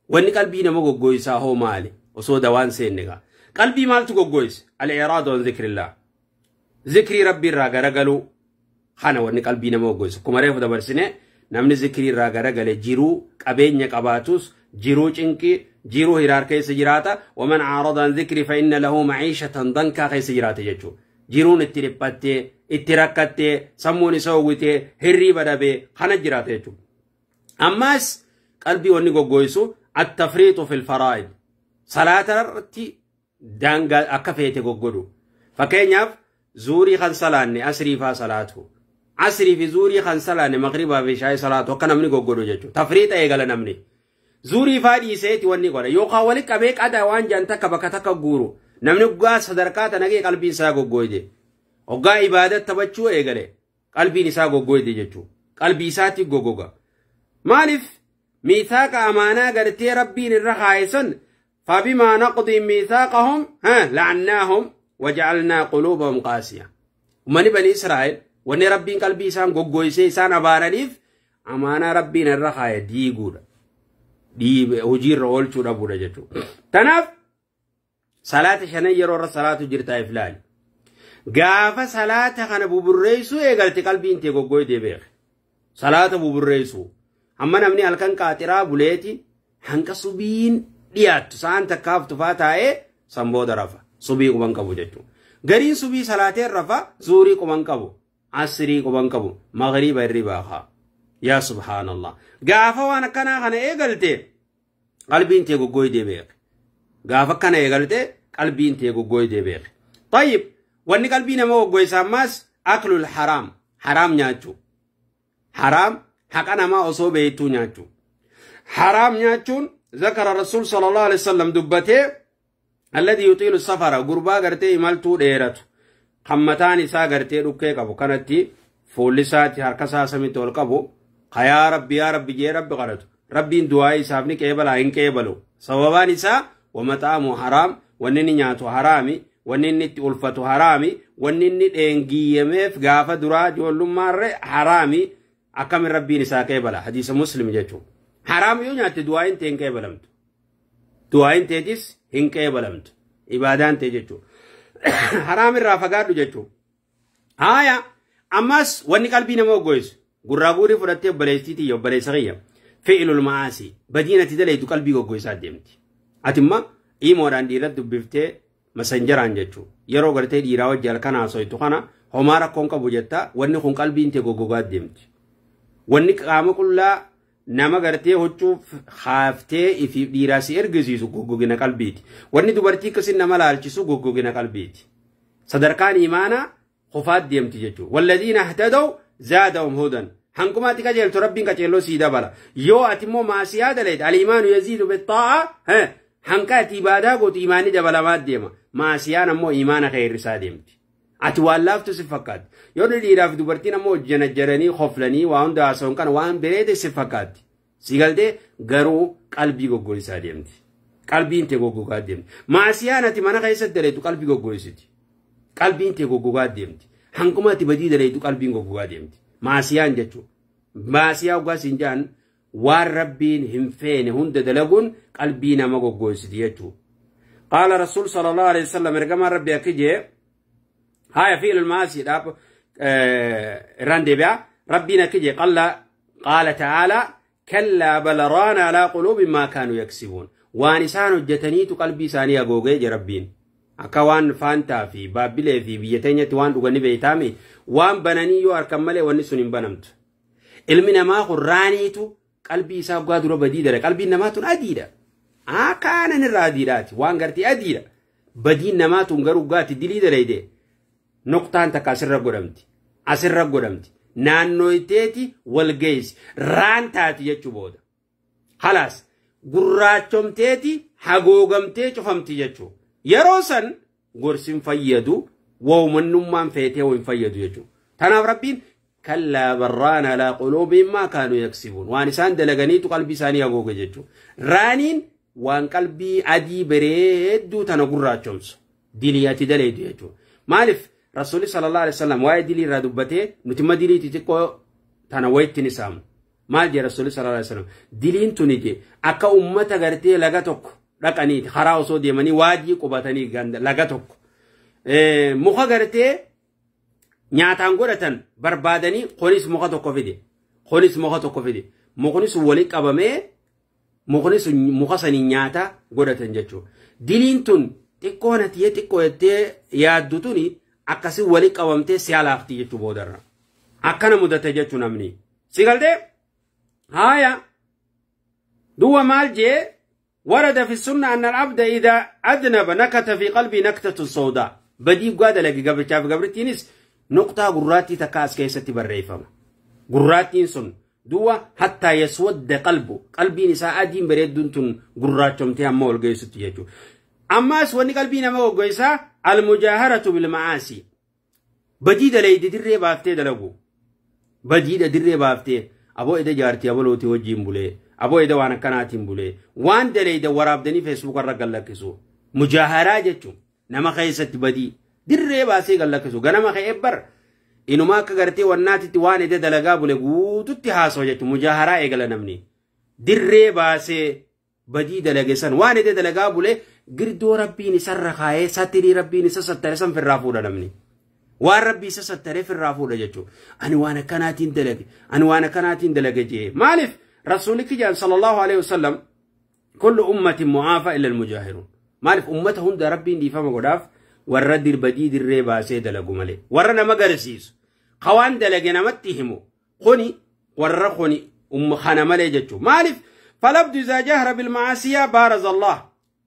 Speaker 1: وإن قلبي نمو قويسا هو مالي وصو دوان سينغا قلبي مالتو قويس الإعراض عن ذكر الله ذكري ربي الراقة رقلو خانا ورني قلبي نما وغويس كما ريفو دبرسنه نمني ذكري را غرغله جيرو قبينيا قباتوس جيرو چنكي جيرو هرار كيس جراتا ومن عارض عن ذكري فإن له معيشة ضنكا كيس جراتا جچو جيرون اتربته اتركته سموني سوغوته هري بدبه خانا جراتا جچو اماس قلبي ورني غوغويسو التفريط في الفرائض صلاة رتي دانغا اكفيته غوغودو فكينياف زوري خان صلاني اسري فا صلاته عصري في زوري خان صلاني مغربا في شاي صلاته كان نمني غوغودو جچو تفريط ايغال نمني زوري فادي سيتي وني غودا يوكا ولي قبه قدا وان جان تك بك تك غورو نمني غا صدركات نغي قلبي سا غوغويدي وغا عبادت تبچو ايغله قلبي نسا غوغويدي جچو. Qalbii isaatti goggoga. Maaliif miisaaqa amaanaa gartee rabbiin irra kaayesan fabimaa naqdii miisaaqahum la'annaahum waja'alnaa quluubahum qaasiya. Uummanni bani Israa'el wanni rabbiin qalbii isaan goggoysee isaan abaaraniif amaanaa rabbiin irra kaaye diiguudha. Hojiirra oolchuu dhabuudha jechuudha. Tanaaf salaata shanan yeroo irra salaatu jirtaa if ilaali. Gaafa salaata kana buburreessuu eegalte qalbiin tee goggoytee beeke. Salaata buburreessuu. Amma namni halkan qaaxiraa buleeti hanqa subiin dhiyaattu sa'aan takkaaf tufaa taa'ee san booda rafa. Subii quban qabu jechuudha. Gariin subii salaateen rafa zuurii quban qabu. Asrii quban qabu. Maghriba hirribaa haa. Yaa subhaanallah. Gaafa waan akkanaa kana eegalte qalbiin tee goggoytee beeke. Gaafa kana eegalte qalbiin tee goggoytee beeke. Tayyib wanni qalbii nama goggoysa ammaas aklul haraam. Haraam nyaachuu. Haraam haqa namaa osoo beektuu nyaachuu. Haraam nyaachuun zakara rasuul sallallahu alaihi wasallam dubbatee alladhi yutiilu safara gurbaa gartee imaltuu dheeratu kan mataan isaa gartee dhukkee qabu kanatti fuulli isaatti harka isaa samitti ol qabu yaa rabbi yaa rabbi jee rabbi kadhatu rabbiin du'aa isaaf ni qeebalaa hin qeebalu sababaan isaa wamaxaamu haraam wanni inni nyaatu haraami wanni inni itti ulfatu haraami wanni inni dheengiiyameef gaafa duraa ijoollummaarre haraami akkamin rabbiin isaa qeebala hadiisa muslim jechuudha. Haraam yoo nyaatte du'aayin tee hin qeebalamtu. Du'aayin teetis hin qeebalamtu. Ibaadaan tee jechuudha. Haraam irraa fagaadhu jechuudha. Haaya ammas wanni qalbii nama goggoysu gurraa guurii fudhattee obboleettii tiyya obboleessa kiyya fi'ilul ma'aasii badiin ati dalaytu qalbii goggoysaa deemti. Ati imma imoodhaan dhiirratti dubbiftee masanjaraan jechuudha. Yeroo gartee dhiiraa wajji halkan haasoytu kana homaa rakkoon qabu jetta wanni kun qalbiin tee goggogaa deemti. Wanni qaama qullaa nama gartee huccuu haaftee ifiif dhiiraa si ergisiisu goggogina qalbiiti. Wanni dubartii akkasin nama laalchisu goggogina qalbiiti. Sadarkaan imaanaa qofaat deemti jechuudha. Walladiina ihtadaw zaadahum hudan. Hanqumaatti qajeeltu rabbiin qajeelloo sii dabala. Yoo ati immoo maasiyaa dalayte al-imaanu yaziidu bit-taa'a hanqa ati ibaadaa gootu imaanni dabalamaa deema. Maasiyaan ammoo imaana kee hir'isaa deemti. Ati waan laaftu si fakkaatti. Yoo dhiiraaf dubartiin ammoo hojjanajjaranii koflanii waa hunda haasa'uun kana waan bareede si fakkaatti. Si galtee garuu qalbii goggoysaa deemti. Qalbiin tee goggogaa deemti. Maasiyaan ati mana keessatti dalaytu qalbii goggoysiti. Qalbiin tee goggogaa deemti. Hanquma ati badii dalaytu qalbiin goggogaa deemti. Maasiyaan jechuudha. Maasiyaa dhugaa siin jedhan waan rabbiin hin feene hunda dalaguun qalbii nama goggoysiti jechuudha. Qaala rasuul sallallahu alaihi wasallam ergamaan rabbi akka jee haaya fi'ilul maasii dhaab irraan deebi'a. Rabbiin akka jee qaala ta'aalaa kallaa bal raana alaa quluubin maa kaanuu yaksibuun. Waan isaan hojjetaniitu qalbii isaanii hagoogee jee rabbiin. Akka waan faantaa fi baabbilee fi biyya teenyatti waan dhuganii beeytaami waan bananii yoo harkan malee wanni sun hin banamtu. Ilmi namaa kun raaniitu qalbii isaa dhugaa dura badii dala. Qalbiin namaa tun adiidha. Akaanan irraa adiidhaati. Waan gartee adiidha. Badiin namaa tun garuu dhugaatti dilii dalayde. Nuqtaan takka asirra godhamti. Asirra godhamti. Naannoyteeti wal geessi. Raan taati jechuu booda. Halaas gurraachomteeti hagoogamtee cufamti jechuu. Yeroo san gorsi hin fayyadu waumannummaan feetee hin fayyadu jechuudha. Tanaaf rabbiin kallaa barraana alaa quluubihim maa kaanuu yaksibuun. Waan isaan dalaganiitu qalbii isaanii hagooge jechuudha. Raaniin waan qalbii adii bareedduu tana gurraachomsu. Dilii ati dalaydu jechuudha. Maaliif Rasuulli sallallahu alaihi wasallam waa'ee dilii irraa dubbatee nuti imma dilii xixiqqoo tana wayitti ni saamnu. Maal jee Rasuulli sallallahu alaihi wasallam diliin tuni jee akka uummata gartee laga tokko dhaqaniiti karaa osoo deemanii waajii qubatanii laga tokko muka gartee nyaataan godhatan barbaadanii kunis muka tokko fide kunis muka tokko fide mukni sun walitti qabamee mukni sun muka sanii nyaata godhatan jechuudha. Diliin tun xiqqoo natiyee xiqqoo jettee yaaddu tuni akkasii walitti qabamtee si alaafti jechuu boodarra. Akkana mudate jechuu namni. Si galtee? Haaya. Duwwa maal jee ورد في السنة أن العبد إذا أذنب نكت في قلبي نكتة سوداء. بدي قادة لقي قبل شاف قبل تينيس نقطة قراتي تكاس كيستي بالريفة. قراتي سن دوا حتى يسود قلبه. قلبي نساء أدين بريد دونتن قراتهم تيام مول قيستي يجو. أما سواني قلبي نما قيسا المجاهرة بالمعاصي. بدي دلي دي الريبة افتي دلقو. Badiidha dirree baaftee aboo eda jaartii abalootii wajjiin bulee aboo eda waan akkanaatiin bulee waan daleeyda waraabdanii feesbuuk irra gallakkisu. Mujaaharaa jechuun nama keessatti badii dirree baasee gallakkisu ganama ka'ee bar inuma akka gartee wannaatitti waan eda dalagaa bule guututti haasoo jechuun mujaaharaa eegala namni dirree baasee badii dalage san waan eda dalagaa bule girdoo rabbiin isarra kaayee satirii rabbiin isa sattare san firraa fuudha namni. Waan rabbii isa sattaree firraa fuudha jechuudha. Ani waan akkanaatiin dalage ani waan akkanaatiin dalage jee maaliif rasuulli kijaan sallallahu alaihi wasallam kullu ummatin mu'aafa illa al-mujaahiruun. Maaliif ummata hunda rabbiin dhiifama godhaaf warra dirbadii dirree baasee dalagu malee warra nama garsiisu kawaan dalage namatti himu kuni warra kuni kana malee jechuudha. Maaliif falabdu izaa jahra bilmaasiyaa baaraza Allah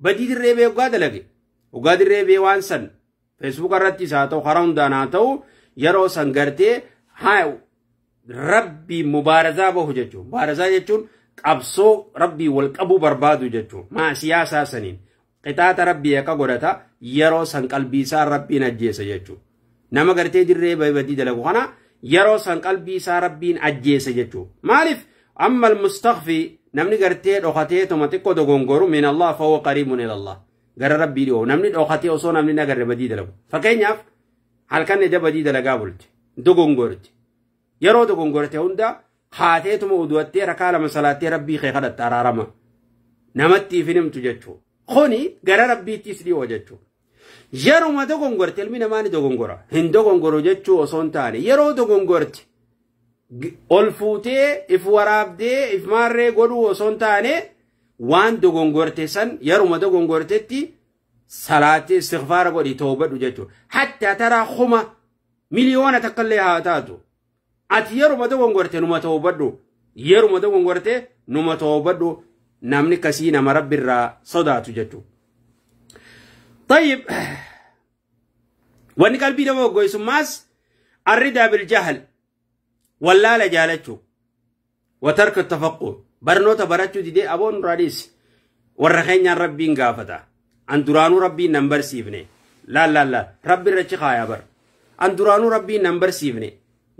Speaker 1: badii dirree bee ogaa dalage ogaa dirree bee waan san feesbuuk irrattis haa ta'u karaa hundaan haa ta'u yeroo san gartee rabbii mubaarazaa bahu jechuudha. Mubaarazaa jechuun qabsoo rabbii wal qabuu barbaadu jechuudha. Maasiyaa isaa saniin qixaaxa rabbii akka godhata yeroo san qalbii isaa rabbiin ajjeesa jechuudha. Nama gartee dirree badii dalagu kana yeroo san qalbii isaa rabbiin ajjeesa jechuudha. Maaliif amma almustakfi namni gartee dhokatee tuma xiqqoo dogongoru min Allah fahuwa qariibun ila Allah. Gara rabbii dhiyoo namni dhokatee osoo namni nagarre badii dalagu. Fakkeenyaaf halkan ija badii dalagaa bulte dogongorte yeroo dogongorte hunda haateetuma uduwattee rakaa lama salaattee rabbii kee kadhatta araarama namatti hin himtu jechuudha. Kuni gara rabbiittis dhiyoo jechuudha. Yeruma dogongorte ilmi namaa ni dogongora hin dogongoro jechuu osoo hin taane yeroo dogongorte ol fuutee if waraabdee if maarree godhuu osoo hin taane waan dogongorte san yeruma dogongortetti salaattee istighfaara godhi toobadhu jechuudha. Hattaa taraa kuma miliyoona takkallee haa taatu. Ati yeruma dogongorte numa toobadhu yeruma dogongorte numa toobadhu namni kasii nama rabbirraa sodaatu jechuudha. طيب wanni qalbii nama goggoysummaas arridaa biljahl wallaala jaalachuu wa tarka tafaqquh barnoota barachuu didee aboon nurraa dhiisi warra keenyaan rabbiin gaafata an duraanuu rabbiin nan barsiifne laal laal laal rabbi irrachi kaayaa bar an duraanuu rabbiin nan barsiifne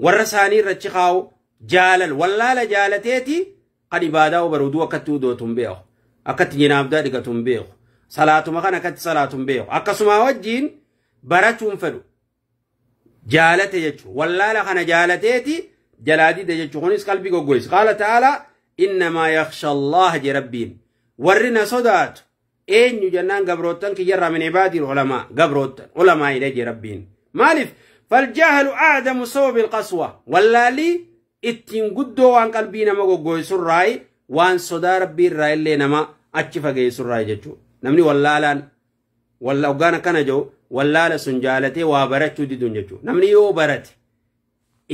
Speaker 1: warra isaanii irrachi kaawu jaalal wallaala jaalateeti kan ibaadaa baruduu akkatti udootu hin beeku akkatti jinaabdaa dhiqatu hin beeku salaatuma kan akkatti salaatu hin beeku akkasuma wajjiin barachuun fedhu jaalate jechuudha wallaala kana jaalateeti jalaa dide jechuudha kunis qalbii goggoysa qaala ta'aalaa innamaa yakhsha Allah je rabbiin warri na sodaatu eenyu jennaan gabroottan kiyyarraa min ibaadii ulamaa gabroottan ulamaa jedhe je rabbiin maaliif faljahlu a'damu sababi alqaswa wallaalii ittiin guddoo waan qalbii nama goggoysurraayi waan sodaa rabbii irraa illee nama achi fageessurraayi jechuudha namni wallaalaan walla hoggaan akkana jiru wallaala sun jaalatee waa barachuu diduun jechuudha namni yoo barate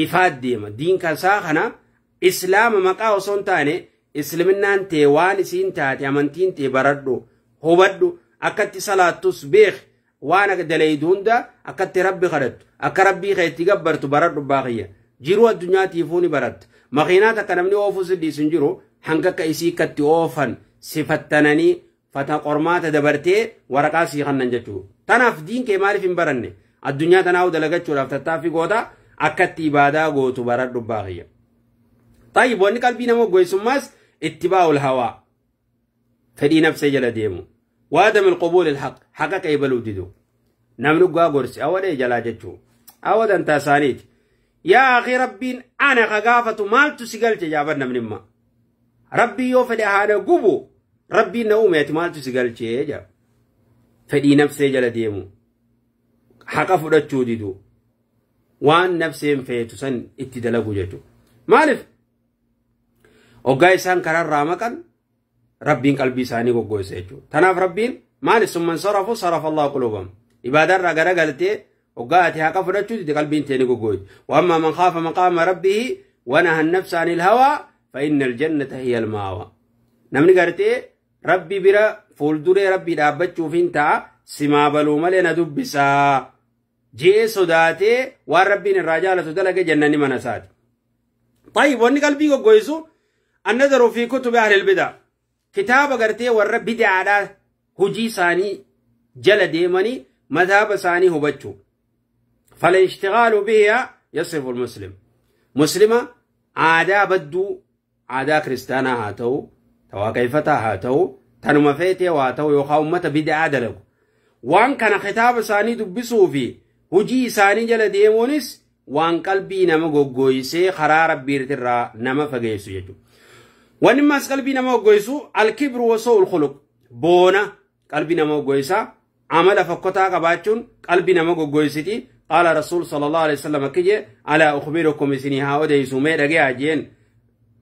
Speaker 1: ifaat deema diinka isaa kana islaama maqaa osoo hin taane islaminaan tee waan isiin taate amantiin tee baradhu hubadhu akkatti salaattus beek waan akka dalaydu hunda akkatti rabbi kadhattu akka rabbii kee itti gabbartu baradhu baaqiyya jiruu addunyaatiifuu ni baratta makiinaa takka namni oofuu si dhiisu hin jiru hanga akka isii akkatti oofan sifattananii fata qormaata dabartee waraqaa sii kannan jechuudha. Tanaaf diin kee maaliif hin baranne addunyaa tanaaf dalagachuudhaaf tattaaffii goota akkatti ibaadaa gootu baradhu baaqiyya. طيب wanni qalbii nama goggoysummaas ittibaa'ul hawaa fedhii nafsee jala deemu waadam alqubuul alhaq haqa qeebaluu didu namni dhugaa gorsi awadee jalaa jechuu awadan taasaaniiti yaa akhi rabbiin ana ka gaafatu maaltu si galche jaaban namni imma rabbii yoo fedhe haana gubu rabbiin na uume ati maaltu si galchee jaa fedhii nafsee jala deemu haqa fudhachuu didu waan nafseen feetu san itti dalagu jechuu maaliif hoggaa isaan karaarraa maqan rabbiin qalbii isaanii goggoysa jechuudha. Tanaaf rabbiin maaliif summan sarafu sarafa Allahu quluubahum ibaadaarraa garagaltee hoggaa ati haqa fudhachuu dide qalbiin tee ni goggoyti. Wa ammaa man khaafa maqaama rabbihi wa naha an-nafsa anil hawaa fa inna al-jannata hiya al-ma'wa. Namni gartee rabbi bira fuulduree rabbii dhaabbachuuf hin ta'a simaa baluu malee na dubbisaa jee sodaatee waan rabbiin irraa jaalatu dalage jannanni mana isaati. طيب wanni qalbii goggoysu النظر في كتب أهل البدع كتاب غرتي ور بدعة هجي ثاني جل ديمني مذهب ثاني هبچو فالاشتغال بها يصف المسلم Muslima aadaa badduu aadaa kiristaanaa haa ta'u tawaaqeeffataa haa ta'u tanuma feetee waa ta'u yookaan uummata bid'aa dalagu waan kana kitaaba isaanii dubbisuu fi hojii isaanii jala deemuunis waan qalbii nama goggooysee karaa rabbiirtirraa nama fageessu jechuudha. Wanni ammas qalbii nama goggooysu alkibru wasoo khuluq boona qalbii nama goggooysa amala fokkotaa qabaachuun qalbii nama goggooysiti. Qaala rasuul sallallahu alaihi wasallam akkije alaa ukhbirukum isinii haa odeessu mee dhagayaa jeen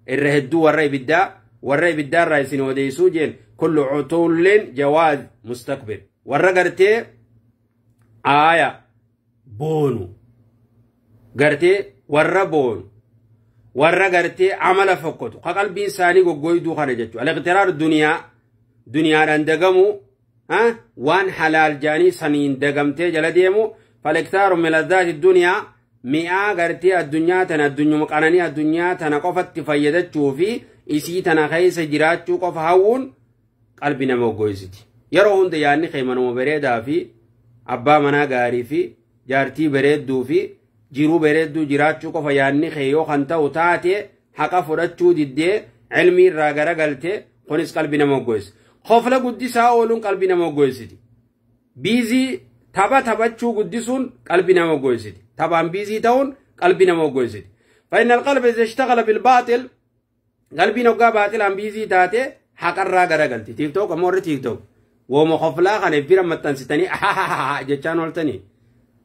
Speaker 1: irra hedduu warra ibiddaarraa isin odeessuu jeen kullu cutullin jawaaz mustakbir warra gartee aaya boonu gartee warra boonu warra gartee amala fokkotu ka qalbiin isaanii goggooyduu kana jechuudha. Al-iqtiraar duniyaa duniyaadhaan dagamu waan halaal jaanii saniin dagamtee jala deemu fal-iqtaaru min laddaati duniyaa mi'aa gartee addunyaa tana addunyuma qananii addunyaa tana qofatti fayyadachuu fi isii tana keessa jiraachuu qofa hawwuun qalbii nama goggooysiti. Yeroo hunda yaadni kee manuma bareedaa fi abbaa manaa gaarii fi jaartii bareedduu fi jiruu bareedduu jiraachuu qofa yaadni kee yoo kan ta'u taate haqa fudhachuu diddee cilmii irraa garagalte kunis qalbii nama goggooysa. Qofla guddisaa ooluun qalbii nama goggooysiti. Biizii tapha taphachuu guddisuun qalbii nama goggooysiti. Taphaan biizii ta'uun qalbii nama goggooysiti. فإن القلب إذا اشتغل بالباطل qalbiin hoggaa baatilaan biizii taate haqarraa garagalti. TikTok ammoo warri TikTok wooma qoflaa kana bira maxxansitanii jechaan ooltanii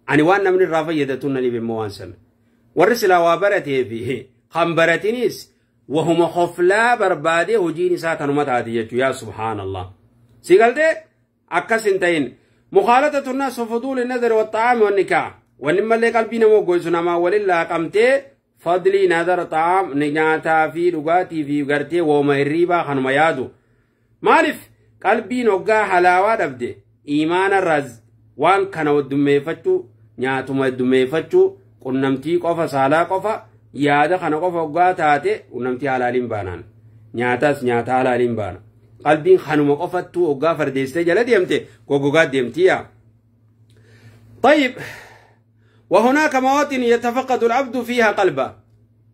Speaker 1: ani waan namni irraa fayyadatu nan dhibe immoo waan sana. Warri silaa waa baratee fi kan baratinis wahuma qoflaa barbaadee hojiin isaa kanuma taate jechuu yaa subhaanallah. Si galtee akkas hin ta'in mukhaalatatu nnaas wa fuduuli nadari waxxaami wannikaa wanni mallee qalbii nama goggooysu namaa waliin laaqamtee fadlii nadara xaam nyaataa fi dhugaatii fi gartee wooma hirriibaa kanuma yaadu. Maaliif qalbiin hoggaa halaawaa dhabde iimaanarraa waan kana heddummeeffachuu nyaatuma heddummeeffachuu qunnamtii qofa saalaa qofa yaada kana qofa hoggaa taate qunnamtii halaaliin baanaan nyaataas nyaata halaaliin baana qalbiin kanuma qofattuu hoggaa fardeessitee jala deemte goggogaa deemtii yaa. طيب وهناك مواطن يتفقد العبد فيها قلبه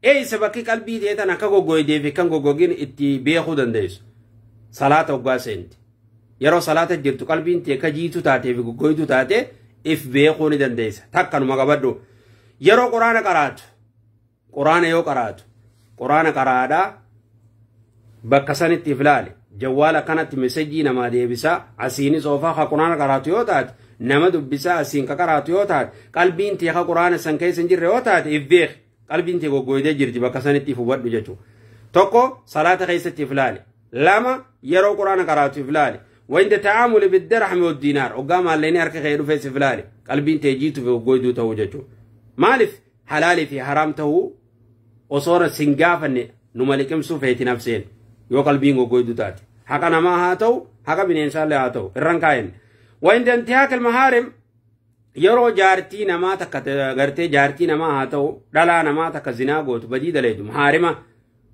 Speaker 1: أي سبكي قلبي تيتنا كغوغويدي في كان غوغوغين اتي بيخو دنديس صلاة hoggaa seente yeroo salaata jirtu qalbiin tee ka jiitu taatee fi goggoytu taate if beekuu ni dandeessa. Takkanuma qabadhu yeroo quraana qaraatu quraana yoo qaraatu quraana qaraadhaa bakka sanitti if laale jawwaala kanatti mesejii namaa deebisaa asiinis oofaa ka quraana qaraatu yoo taate nama dubbisaa asiin ka qaraatu yoo taate qalbiin tee ka quraana san keessa hin jirre yoo taate if beek qalbiin tee goggoydee jirti bakka sanitti if hubadhu jechuudha. Tokko salaata keessatti if laale lama yeroo quraana qaraatu if laale وعند تعامل بالدرهم والدينار وقام علينا أركي خير في سفلالي قلبين تجيتو في وجودو توججو مالف حلالي في حرامته وصورة سنقافة نمالكم سوفيتي نفسين يو قلبين وجودو تاتي حقنا ما هاتو حقا بين إنسان لا هاتو الرنكاين وعند انتهاك المحارم يرو جارتي نما تك جارتي نما هاتو دلا نما تك زنا قوت بديد ليدو محارمة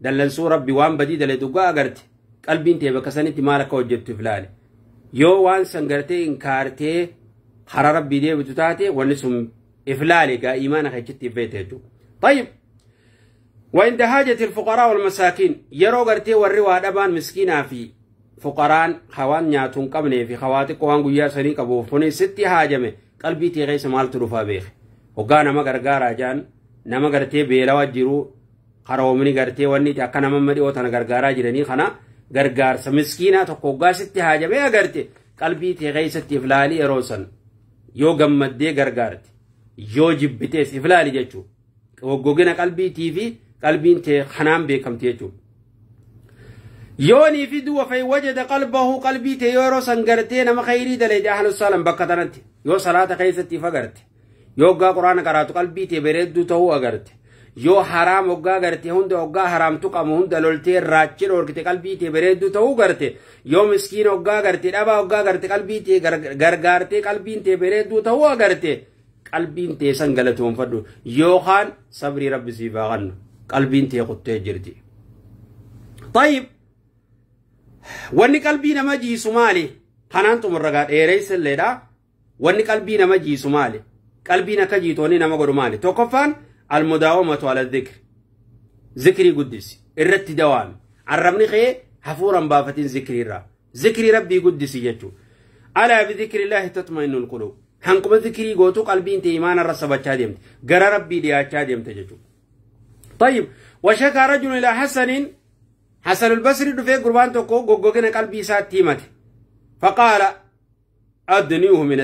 Speaker 1: دلنسو ربي وان بديد ليدو قا قلبين تيبك سنتي مالك وجبت فلالي yoo waan san gartee inkaartee karaa rabbii deebitu taate wanni sun iflaale gaa iimaana keechitti ifeete jechuudha. طيب وعند حاجة الفقراء والمساكين yeroo gartee warri waa dhabaan miskiinaa fi fuqaraan hawaan nyaatuun qabnee fi hawaa xiqqoo waan guyyaa sanii qabuuf kunis sitti haajame qalbii tee keessa maaltu dhufaa beeke hoggaa nama gargaaraa jaan nama gartee beelawaa jiru qaroomni gartee wanni akka nama madhiyoo tana gargaaraa jiranii kana gargaarsa miskiinaa tokko hoggaa sitti haajamee agarte qalbii tee keessatti iflaalii yeroo san yoo gammaddee gargaarte yoo jibbitees iflaali jechuudha. Goggogina qalbiitii fi qalbiin tee kanaan beekamti jechuudha. Yoonii fi du'a fa'i wajada qalbahu qalbii tee yeroo san gartee nama khayrii daleedee ahlu saalan bakka tanatti yoo salaata keessatti if agarte yoo hoggaa quraana qaraatu qalbii tee bareedduu ta'uu agarte. Yoo haraam hoggaa garte hunda hoggaa haraam tuqamu hunda loltee raachi dhoorkite qalbii tee bareedduu ta'uu garte yoo miskiina hoggaa garte dhabaa hoggaa garte qalbii tee gargaartee qalbiin tee bareedduu ta'uu agarte qalbiin tee san galatoonfadhu yookaan sabrii rabbi siif haa kennu qalbiin tee kuttee jirti. طيب wanni qalbii nama jiisu maali? Kanaan xumurra dheereysa illeedha. Wanni qalbii nama jiisu maali? Qalbiin akka jiitoonni nama godhu maali? Tokkoffaan المداومة على الذكر Zikrii guddisi. Irratti dawaami. Arrabni kee hafuuran baafatiin zikrii irraa. Zikrii rabbii guddisi jechuudha. Alaa bidhikrillahi tatma'innul quluub. Hanquma zikrii gootu qalbiin ta'e imaana irra sabachaa deemte. Gara rabbii dhiyaachaa deemte jechuudha. طيب وشكا رجل إلى حسن حسن البصري دفع قربان تكو غوغوكنا قلبي ساتيمته فقال أدنيه من